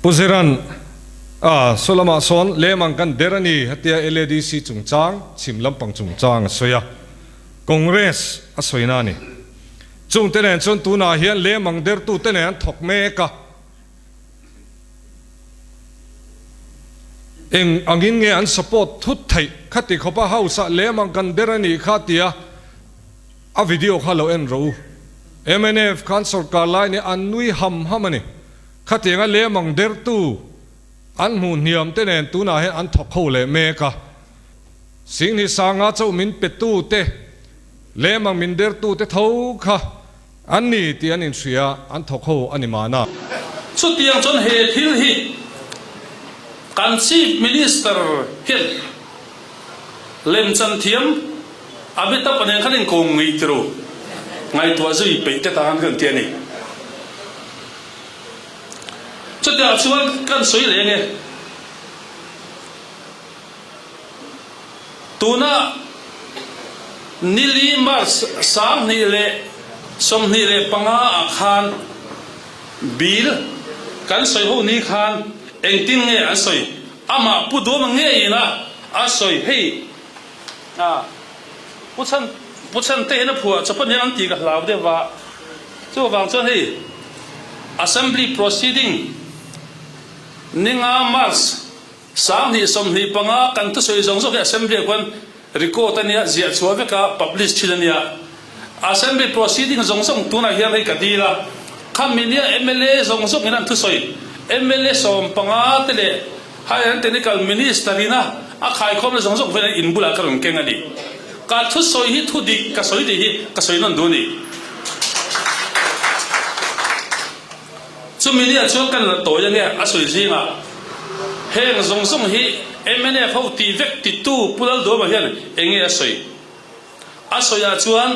Pu Ziran a saw lamah sawn lemang kan der a ni hetia LADC chungchang chhim lampang chungchang a sawi a, Congress a sawina a ni. Chungte nen chuan tunah hian lemang dertute nen an thawk mek a. Eng angin nge an support thut theih? Khati khawpa house ah lemang kan der a nih kha tia a video kha lo en rawh u. Mnf khan sorkar lai nih an nui ham ham a ni. Khatianga lemang dertu an hmuh hniam te nen tunah hian an thawk ho leh mek a. Singni sanga chauh min petu te, lemang min dertu te tho kha An ni tih an inhria, an thawk ho a ni mahna. Chutiang chuan he thil hi kan Chief Minister hian lemchan thiam Amitabh a nen khan inkawm ngei ti ru, ngaihtuah zui peih te tan kan ti a ni. Chutiang chuan kan sawi leh ange. Tuna nili March 2025 ah khan bill kan sawi ho ni khan engtin nge an sawi? Amah Pu Duama ngeiin a a sawi hei a Pu Chhan Pu Chhante hian a phuah chawp aniang an tih ka hlau deuh va chuvang chuan hei Assembly proceeding ninga March 2025 kan thusawi zawng zawk hi Assembly ah khuan record a nia, ziah chhuah vek a, publish thin a nia. Assembly proceeding zawng zawng tunah hian hei ka dil a, khami nia mla zawng zawng in an thusawi, mla 15 te leh Higher and Technical Minister in a a khaikhawmna zawng zawng velah in bulah ka rawn keng a ni. Ka thusawi hi thu dik ka sawi tih hi ka sawi nawn duh a ni. Chumi nia chuan kan la tawi ange a sawi zingah heng zawng zawng hi mnf ho tih vek titu Pu Lalduama hian enge a sawi? A sawiah chuan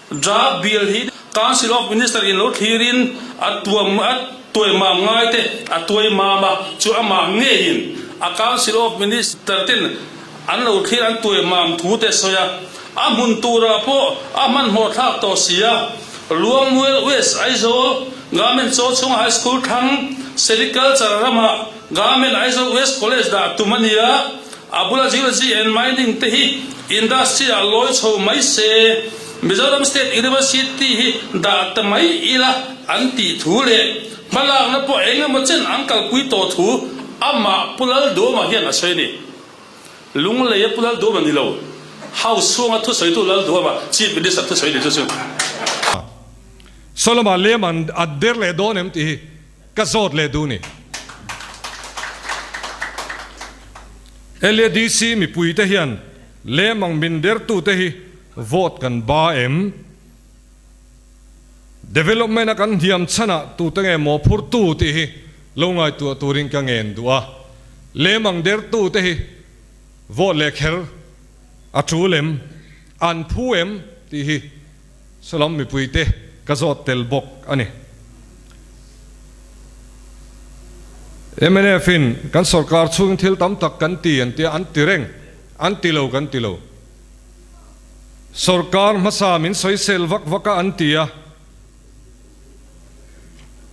Draft Bill hi Council of Minister in lo thlirin a tuam a tuai mam ngai te a tuai mam a, chu amah ngeiin a Council of Minister ten an lo thlir an tuai mam thu te sawi a, a hmun turah pawh a hmanhmawh thlak tawh si a. Luangmual West Aizawl Government Chawchhung High School thlang Sericulture ramah Government Aizawl West College dah tum a ni a, a bula Geology and Mining te hi Industry ah lawi chho mai se, Mizoram State University hi dah ta mai ila an tih thu leh hmalakna pawh eng emaw chen an kalpui tawh thu amah Pu Lalduama hian a sawi a ni. Lunglei a Pu Lalduama ni lo, House chhunga thusawitu Lalduama, Chief Minister thusawi ni chu chu. Solomon lem an at der leh dawn em tih hi ka zawt leh duh ni. LADC mipuite hian lem ang min dertute hi vote kan ba em? Development a kan hniam chhanah tute nge mawhphurtu tih hi lo ngaihtuah turin ka ngen duh a, lem ang dertute hi vote leh kher a tul em, an phu em tih hi Salam mipuite ka zawt tel bawk a ni. Mnf in kan sorkar chhungin thil tam tak kan ti an tia, an ti reng, an ti lo kan ti lo. Sorkar hmasa min sawisel vak vak a an ti a,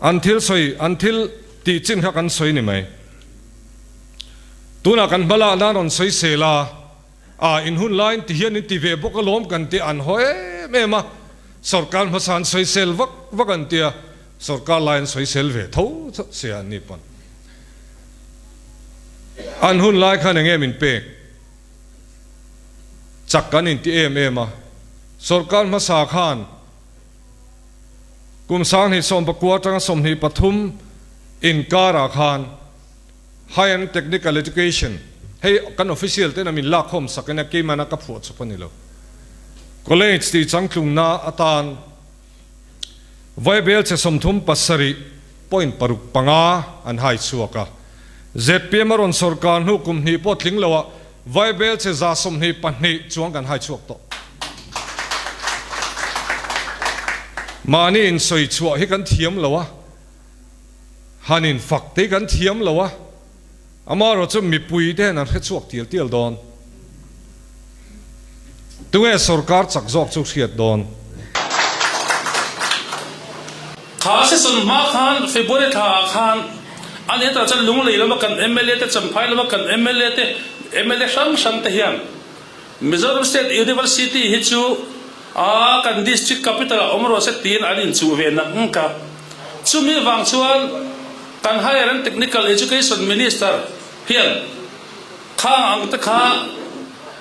an thil sawi, an thil tih chin kha kan sawi ni mai. Tunah kan hma lah nan rawn sawisel a, a in hun laiin ti hian in ti ve bawk alawm kan ti an haw em em a. Sorkar hmasa an sawisel vak vak an tia, sorkar lai an sawisel ve tho tho sia an ni pawn. An hun lai khan eng nge min pek? Chak kan inti em em a, sorkar hmasa khan kum 2019 atanga 23 inkarah khan High and Technical Education, hei kan official ten a min lakkhawm sak ania keimahna ka phuah chawp a ni lo. College tih changtlungna atan Vaibel che 37.65 an hai chhuak a. Zpm a rawn sawrkar hnu kum hnih pawh tling loah Vaibel che 122 chuang kan hai chhuak tawh. Mahni insawi chhuah hi kan thiam lo a. Han in fak te kan thiam lo a, amaherawh chu mipui te hian an hre chhuak tial tial dawn. Tunge sorkar chak zawk chu hriat dawn? Kha session hma khan February thla ah khan a ni hetah chuan Lunglei lama kan mla te, Champhai lama kan mla te, mla hrang hrang te hian Mizoram State University hi chu a kan district capital ah awm rawh se tiin an inchuh ve nak ngk a. Chumi vang chuan kan Higher and Technical Education Minister hian khang ang te kha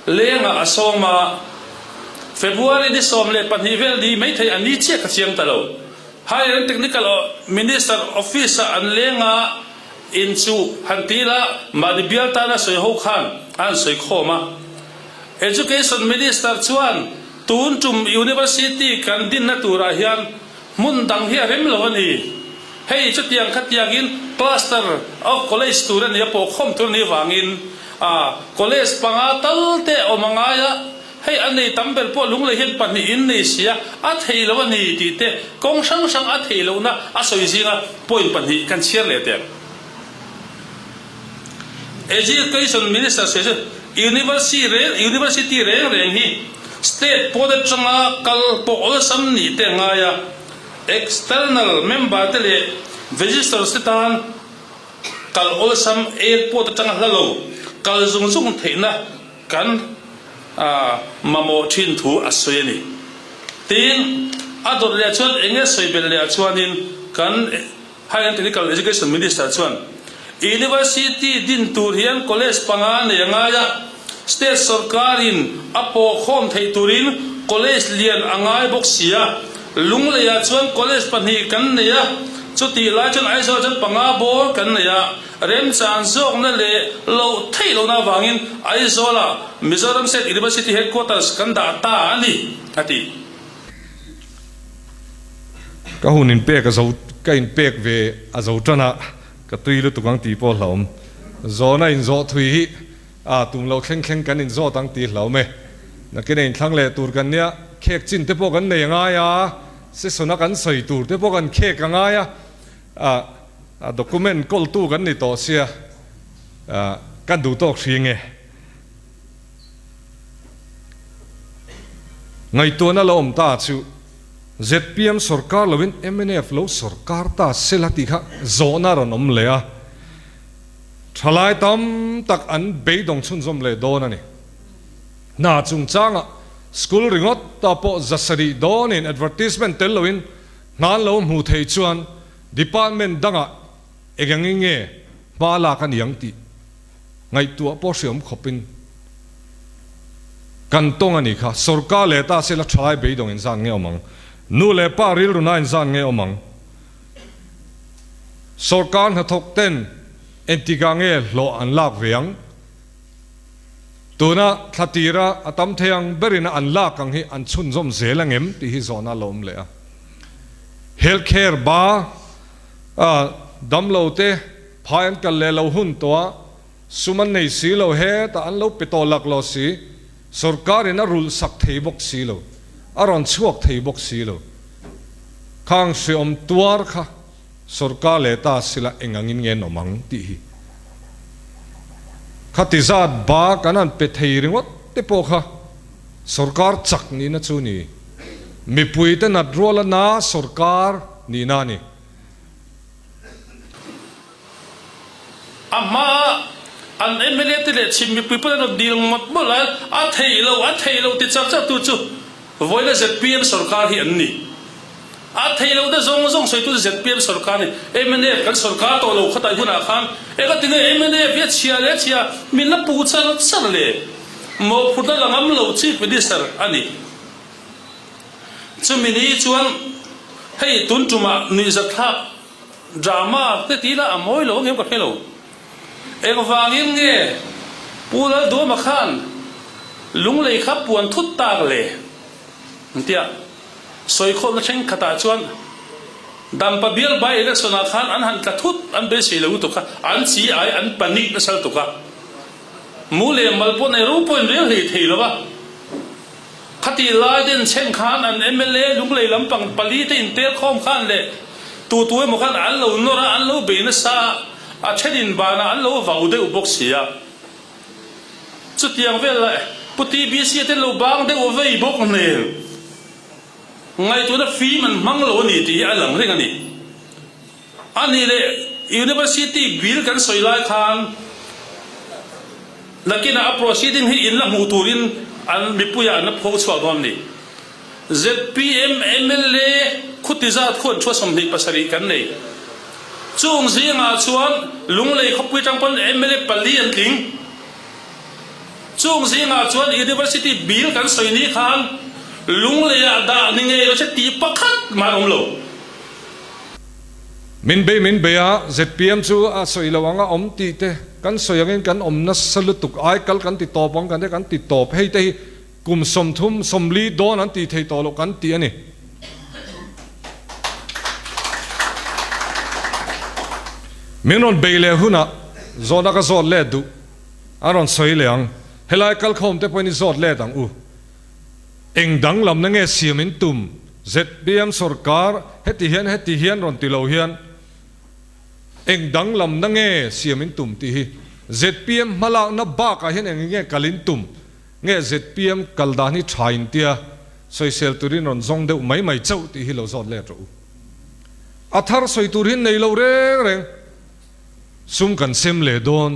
lengah a sawm a, February ni 12 vel ni maithei a ni chiah ka chiang ta lo. Higher and Technical Minister office ah an leng a, inchuh han ti ila mahni bial tana sawi ho khan a han sawi khawm a. Education Minister chuan tun tum University kan dinna turah hian hmun dang hi a rem lo a ni. Hei chutiang khatiangin cluster of college tur a ni a, pawhkhawm tur a nih avangin a college panga tal te awm a ngai a, hei a nei tam ber pawh lunglei hian pahnih in nei sia a thei lo a ni tih te kawng hrang hrang a theih lohna a sawi zinga point pahnih kan chhiar leh teh. Education Minister sawi chu University reng University reng reng hi State pawn atanga kal pawh awlsam nih te a ngai a, external member te leh visitors te tan kal awlsam airport atanga hla lo kal zung zung theihna kan mamawh thin thu a sawi a ni. Tin, a dawt leh chuan eng nge sawi belh leh ah chuanin kan Higher and Technical Education Minister chuan University din tur hian college panga nei a ngai a, state sorkarin a pawhkhawm theih turin college lian a ngai bawk si a, Lungleiah chuan college pahnih kan nei a, chutih lai chuan Aizawl chuan panga bawr kan nei a, remchang zawkna leh loh theih lohna avangin Aizawlah Mizoram State University Headquarters kan dah ta a ni, a ti. Ka hun inpek a zo, ka inpek ve a zo tan a, ka tui lutuk ang tih pawh hlauhawm. Zawhna inzawh thui hi a tum loh thleng thleng kan inzawt ang tih hlauhawm e. Nakin a inthlang leh tur kan nia, khek chin te pawh kan nei a ngai a, session a kan sawi tur te pawh kan khek a ngai a, a document kawltu kan ni tawh sia, kan duh tawk hri nge. Ngaihtuahna la awm ta chu zpm sorkar loin mnf lo sorkar ta sela tih kha zawhna a rawn awm leh a, thalai tam tak an beidawng chhunzawm leh dawn a ni. Hna chungchangah school ringawt ta pawh zasarih dawnin advertisement tel loin hna an lo hmuh theih chuan department dangah eng angin nge hma lak a ni ang tih Ngaihtuah pawh hriam khawpin kan tawng a nih kha. Sorkar leh ta sela thalai beidawng inzan nge awm ang? Nu leh pa rilruna inzan nge awm ang? Sorkar hnathawk ten entikah nge hlawh an lak ve ang? Tuna thla tira a tam thei ang berina an lak ang hi an chhunzawm zel ang em tih hi zawhna a lo awm leh a. Health care ba damlo te Phai an kal leh lo hun tawh a, sum an nei si lo, hetah an lo pe tawh lak lo si, sorkarin a rulh sak thei bawk si lo, a rawn chhuak thei bawk si lo. Khang hreawm tuar kha sorkar leh ta sila eng angin nge an awm ang tih hi. Khati zat ba kan han pe thei ringawt te pawh kha sorkar chak nihna chu ni, mipuite nat ruala na sorkar nihna a ni. A hmaa an mla te leh chhim mipui pawh an rawn dil ngawt mawlh a, a theih loh, a theih loh ti char char tu chu Vawiina zpm sorkar hi an ni. A thei lo te zawng zawng sawitu zpm sorkar ni. Mnf kan sorkar tawh lo khatai hunah khan eng a tinge mnf hi a chhia leh a chhia min la pu char char le? Mawhphurhna la ngam lo Chief Minister a ni. Chumi ni chuan hei tun tumah nuihzatthlak drama te tih lah a mawi lo angem ka hre lo. Engvangin nge Pu Lalduama khan Lunglei kha puan thut tak le? Tia sawikhawmna thenkhatah chuan Dampa bial by election ah khan an han tla thut an beisei lo lutuk a, an chi ai an panic nasa lutuk a. Mu leh mal pawh nei ropui an rel hlei thei lo a. Khati lai den chhen khan an mla Lunglei lampang pali te intel khawm khan leh tu tu emaw khan an lo nawr a, an lo bei nasa a, a then in banah an lo vau deuh bawk si a. Chutiang vel lah Pu TBC te lo bang deuh vei bawk hmel. Ngaihtuahna fim an hmang lo a ni tih hi a lang reng a ni. A nih leh University bill kan sawi lai khan nakinah a proceeding hi in la hmuh turin an mipuiah an la pho chhuak dawn a ni. Zpm mla khuti zat khuan thua 27 kan nei. Chung zingah chuan Lunglei khawpui tang pawn mla pali an tling. Chung zingah chuan University bill kan sawi ni khan Lungleiah dah ni ngei lo se tih pakhat mah an awm lo. Min bei min bei a, zpm chu a sawi lo ang a awm tih te kan sawi angin kan awm nasa lutuk ai kal kan ti tawp ang kan te kan ti tawp hei te hi kum 30 40 dawn an tih thei tawh loh kan ti a ni. Min rawn bei leh hunah zawhna ka zawt let duh a rawn sawi leh ang, helai kalkhawm te pawhin i zawt let ang u. Eng danglamna nge siam in tum? Zpm sorkar heti hian heti hian rawn ti lo hian eng danglamna nge siam in tum tih hi zpm hmalakna bakah hian eng nge kal in tum nge zpm kal dan hi tha in tia sawisel turin rawn zawng deuh mai mai chauh tih hi lo zawt let rawh u. A thar sawi tur hi nei lo reng reng sum kan sem leh dawn,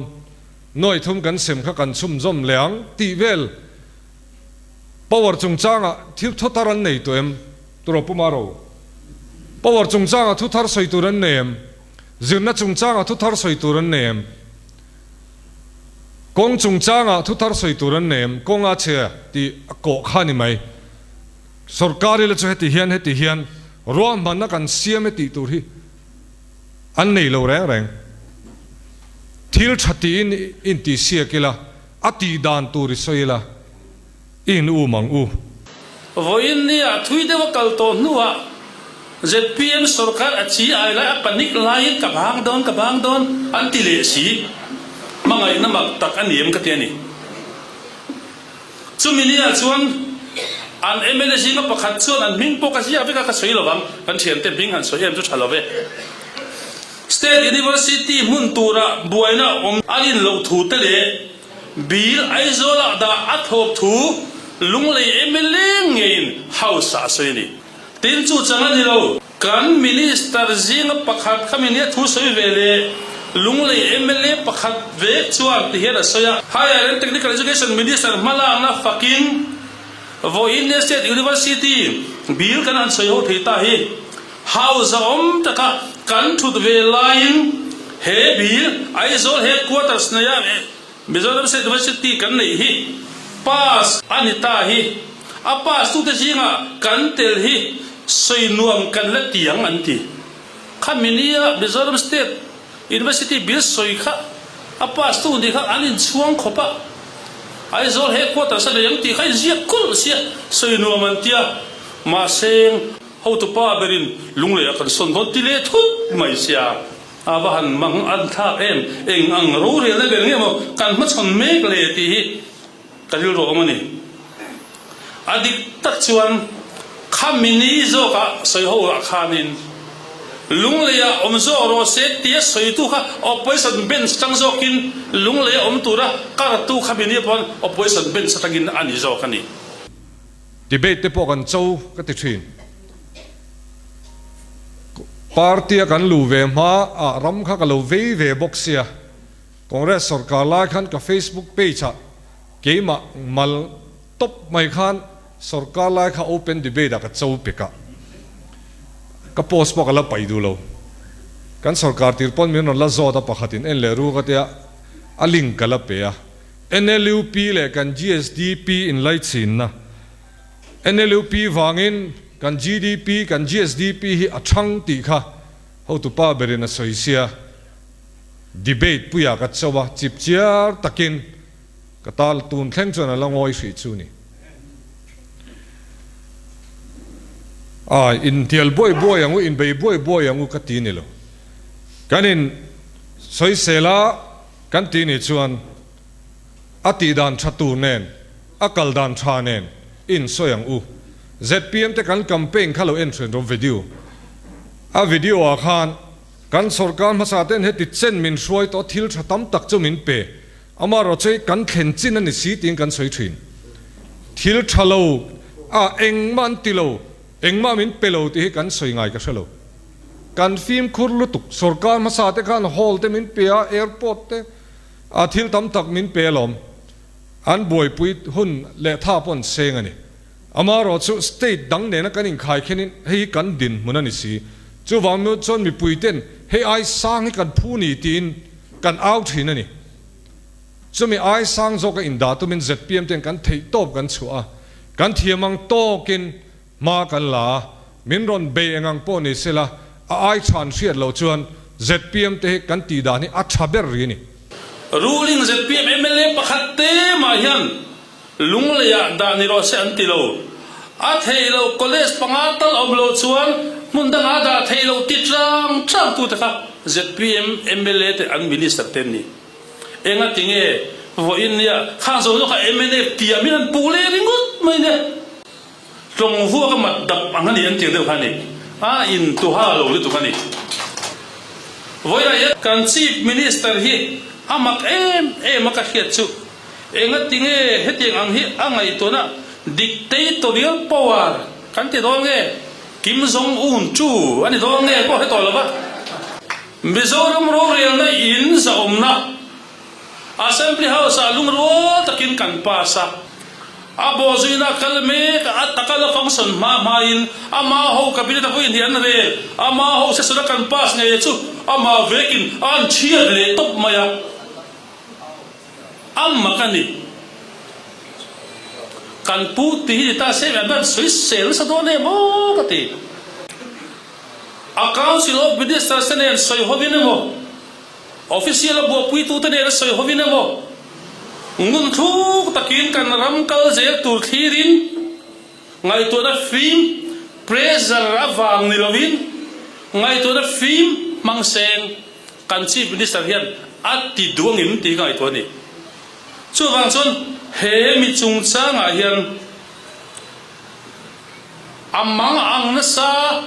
nuai thum kan sem kha kan chhumzawm leh ang tih vel. Power chungchanga thil thu thar an nei tawh em? Turaw Pu Maro. Power chungchanga thu thar sawi tur an nei em? Zirna chungchanga thu thar sawi tur an nei em? Kawng chungchanga thu thar sawi tur an nei em? Kawng a chhe tih a kawh kha a ni mai. Sorkar ila chu heti hian heti hian ruahmanna kan siam e tih tur hi an nei lo reng reng. Thil tha tiin intihsiak ila. A tih dan tur i sawi la, i in um ang u. Vawiin nia thui deuh a kal tawh hnuah zpm sorkar a chi ai lai a panic laiin ka bang dawn ka bang dawn an ti leh si. Hmangaihna mak tak a ni em ka ti a ni. Chumi nia chuan an mla zinga pakhat chuan an hming pawh ka ziak vek a ka sawi lovang, kan thiante hming han sawi em chu tha lo ve. State University hmun tura buaina awm a rin loh thu te leh Bill Aizawlah dah a thawp thu Lunglei mla ngeiin House ah a sawi a ni. Tin chu chang a ni lo. Kan Minister zinga pakhat kha min he thu sawi ve leh Lunglei mla pakhat vek chuan ti hian a sawi a. Higher and Technical Education Minister hmalakna fakin vawiin State University Bill kan han sawi ho thei ta hi. House a awm taka kan thut ve laiin he bil Aizawl headquarters neia Mizoram State University kan neih hi pass a ni ta hi a pass tute zingah kan tel hi sawi nuam kan la ti ang an ti. Khami nia Mizoram State University bil sawi kha a pass tu nih kha an inchhuang khawp a, Aizawl headquarters a nei ang tih kha inziak kulh sia sawi nuam an ti a, mahse Hotupa berin Lunglei a kan sawn dawn ti leh thut mai sia, a va han mang an thlak em, eng ang rorelna ber nge maw kan hmachhawn mek le tih hi ka rilru a awm a ni. A dik tak chuan khami ni zawkah sawi ho ah khanin Lunglei ah awm zawk rawh se tia sawitu kha opposition bench tang zawkin Lunglei a awm tura kartu khami ni pawn opposition bench atangin a ni zawk a ni. Debate te pawh kan cho ka ti thin. Party a kan luh ve hma ah ram kha ka lo vei ve bawk sia. Congress sorkar lai khan ka Facebook page ah keimah mal tawp mai khan. Sorkar lai kha open debate ah ka cho pek a, ka post pawh ka la paih duh lo. Kan sorkar tir pawn min rawn la zawt a pakhatin en leh ru ka tia a link ka la pe a. NLUP leh kan GSDP inlaichinna NLUP vangin kan GDP, kan GSDP hi a thang tih kha hotupa berin a sawi sia. Debate puiah ka cho a, chip chiar takin ka tal tun thleng chuan a la ngawi hrih chu ni. Ai, intial buai buai ang u, inbei buai buai ang u ka ti ni lo. Kan in sawisel a kan ti ni chuan a tih dan tha tur nen, a kal dan tha nen i insawi ang u. Zpm te kan campaign kha lo en hren rawh video. A video ah khan kan sorkar hmasa ten heti chen min hruai tawh thil tha tam tak chu min pe. Amaherawhchu kan thlen chin a ni si tiin kan sawi thin. Thil tha lo a engmah an ti lo, engmah min pe lo tih hi kan sawi ngai ka hre lo. Kan fimkhur lutuk, sorkar hmasa te khan hall te min pe a, airport te a thil tam tak min pe alawm. An buaipui hun leh tha pawh an seng a ni. Amaherawhchu state dang nena kan inkhai khenin hei hi kan dinhmun a ni si. Chuvang chuan mipui ten hei ai sang hi kan phu ni tiin kan au thin a ni. Chumi ai sang zawka indah tumin zpm ten kan theih tawp kan chhuah a, kan thiam ang tawkin hma kan la a, min rawn bei eng ang pawh ni sela a ai chhan hriat loh chuan zpm te hi kan tih dan hi a tha ber ri a ni. Ruling zpm mla pakhat te mah hian Lungleiah dah ni rawh se an ti lo. A theih loh college panga tal awm lo chuan hmun dangah dah theih loh ti tlang tlang tute kha zpm mla te an minister te an ni. Enga ti nge vawiin nia khang zo zawk kha mnf tiam in an puh leh ringawt mai nia. Tlawng vuak a mat dap ang a ni an tir deuh kha a ni. A intuha lo lutuk a ni. Vawiinah hian kan chief minister hi a mak em em a ka hriat chu. Engati nge hetiang ang hi a ngaihtuahna dictatorial power kan ti dawn nge? Kim Jong Un chu a ni dawn nge pawh hre tawh lo va. Mizoram rorelna in zahawmna Assembly House ah lungrual takin kan pass a, a bawhzuina kal mek a, a taka la function hma hmain ama ho cabinet a vawiin hi an rel, ama ho session a kan pass ngei chu ama vekin a an chhiat leh tawp mai a. A mak a ni. Kan pu ti hi ni ta se an sawi sel nasa dawn em aw ka ti. A Council of Ministers te nen sawi hovin emaw, Official a buapuitute nen a sawi hovin emaw, ngun thluk takin kan ram kal zel tur thlirin ngaihtuahna fim, pressure avang ni lovin ngaihtuahna fim hmang seng. Kan Chief Minister hian a ti duh angin tih ka ngaihtuah a ni. Chuvang chuan he mi chungchangah hian a mang ang nasa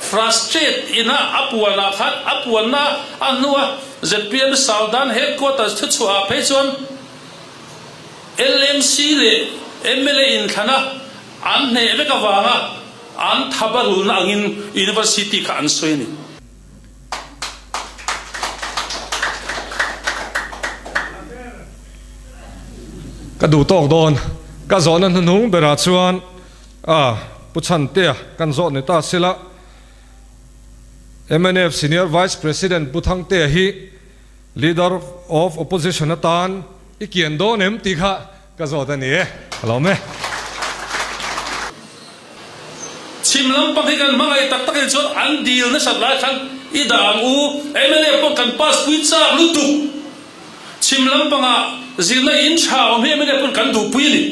frustrate ina a puanah khan a puanna a hnua zpm Southern Headquarters thuchhuahah phei chuan LMC leh mla inthlana an hneh vek avanga an thabarulna angin University kha an sawi a ni. Ka duh tawk dawn. Ka zawhna hnuhnung berah chuan a Pu Chhantea kan zawh ni ta sila. Mnf Senior Vice President Pu Thangtea hi Leader of Opposition atan i kian dawn em tih kha Ka zawt a ni e, ka lawm e. Chhim lampang hi kan hmangaih tak tak in chuan an dil nasat lai khan i dah ang u, mla pawh kan pass pui chak lutuk. Chhim lampangah zirna in tha awm hi mla pawn kan duhpui a ni.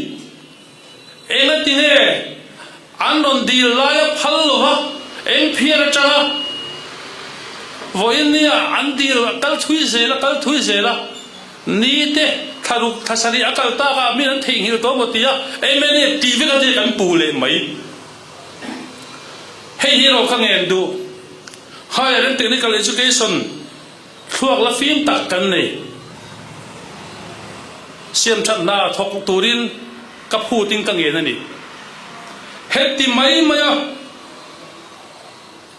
Engati nge an rawn dil laia phal lova eng phiar atanga vawiin nia an dil kal thui zel a kal thui zel a. Ni te, thla ruk, thla sarih a kal tak a, min an theihnghilh tawh maw tia mna tih vek atia kan pu leh mai. Hei hi erawh ka ngen duh. Higher and Technical Education thluak la fim tak kan nei. Siam that hna thawk turin ka phutin ka ngen a ni. Heti mai maia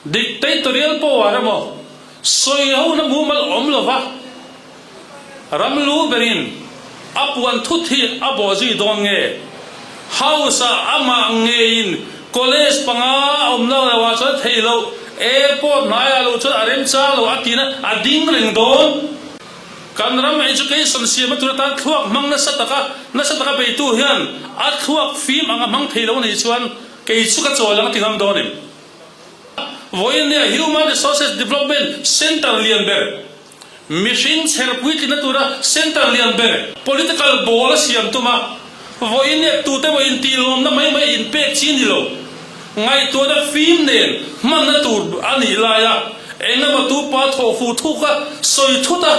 Dictatorial power emaw sawi ho na mumal awm lova ram lu berin a puan thut hi a bawh zui dawn nge? House ah amah ngeiin college panga a awm lo lo ah chuan theih loh, airport hnaiah lo chuan a remchang lo a tina a ding reng dawn. Kan ram education siam a tur atan thluak hmang nasa taka nasa taka beitu hian a thluak fim anga hmang thei lo anih chuan kei chu ka chawl ang a ti ngam dawn em? Vawiin nia Human Resources Development Centre lian ber, mihring chher puitlina tura centre lian ber, political ball a siam tum a, vawiin nia tute maw intih lawmna mai mai inpek chi ni lo, ngaihtuahna fim nen hmanna tur a nih laia engemaw tu pa thawh fu thuk a sawi thut a,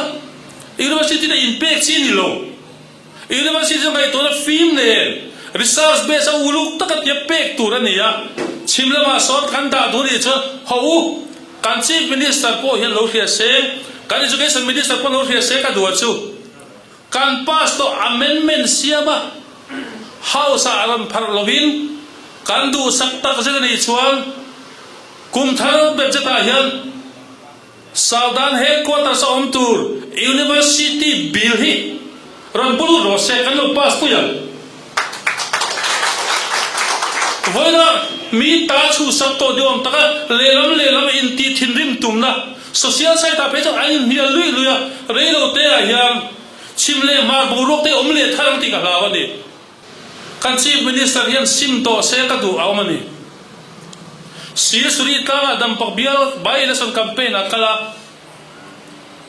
University te inpek chi ni lo. University chu ngaihtuahna fim nen research base a uluk taka tia pek tur a ni a, chhim lamah sawn kan dah duh a nih chuan haw u, kan Chief Minister pawh hian lo hria se, kan Education Minister pawh lo hria se ka duh a chu kan pass tawh amendment siam a House ah rawn pharh lovin kan duhsak tak zet a nih chuan kum thar budget ah hian Southern Headquarters a awm tur University bill hi rawn bul rawh se kan lo pass pui ang. Vawiina mi ta chhuhsak tawh ni awm taka lehlam lehlam intih thinrim tumna social site ah phei chuan an inhnial luih luih a, reilo te ah hian chhim leh hmar boruak te awm leh thar ang tih ka hlau a ni. Kan Chief Minister hian sim tawh se ka duh a awm a ni. Sir Suri tlangah Dampak bial by-election campaign a kal a,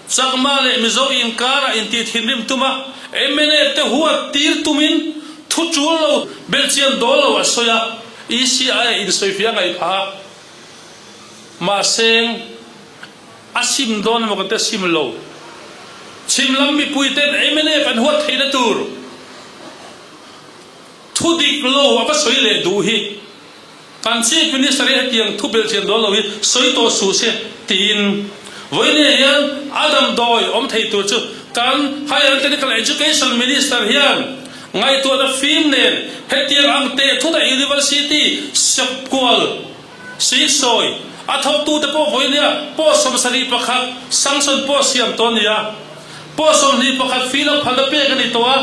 Chakma leh Mizo inkarah intih thinrim tum a, mnf te huat tir tumin thu tul lo belhchian dawl lo a sawi a, ECI a insawifiah ngaih phah a. Mahse, a sim dawn emaw kan ti a sim lo. Chhim lam mipui ten mnf an huat theihna tur thu dik lo a va sawi leh duh hi kan Chief Minister hi hetiang thu belhchian dawn lo hi sawi tawh suh se tiin vawiin hian a damdawi awm thei tur chu kan Higher and Technical Education Minister hian ngaihtuahna fim nen hetiang ang teh thut a University sawpkual Sisawi, a thawktute pawh vawinia pawh 71 sanction pawh siam tawh a ni a, pawh 21 fee lo phalna pek a ni tawh a,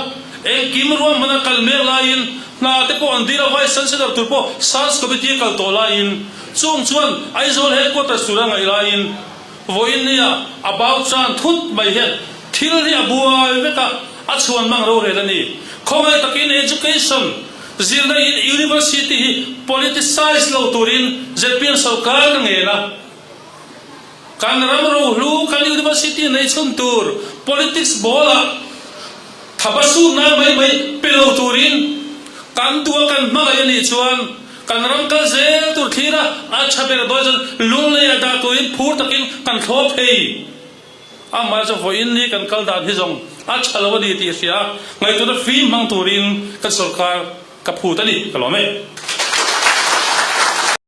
engkim ruahman a kal mek laiin hna te pawh an dil a, Vice Chancellor tur pawh Search Committee a kal tawh laiin chung chuan Aizawl Headquarters tur a ngaih laiin vawiin nia a bau chan thut mai hian thil hi a buai vek a, a chhuan mang rorel a ni. Khawngaih takin Education. Zirna in University hi politicize lo turin zpm sorkar ka ngen a, kan ram rohlu kan University nei chhun tur politics ball ah thaba sut nan mai mai pe lo turin kan duh a kan hmangaih a nih chuan kan ram kal zel tur thlir a a tha ber dawn chuan lunglei a dah turin phur takin kan thlawp thei. Amah chu vawiin ni kan kal dan hi zawng a tha lo a ni tih hria ngaihtuahna fim hmang turin kan sorkar ka phut a ni, ka lawm e.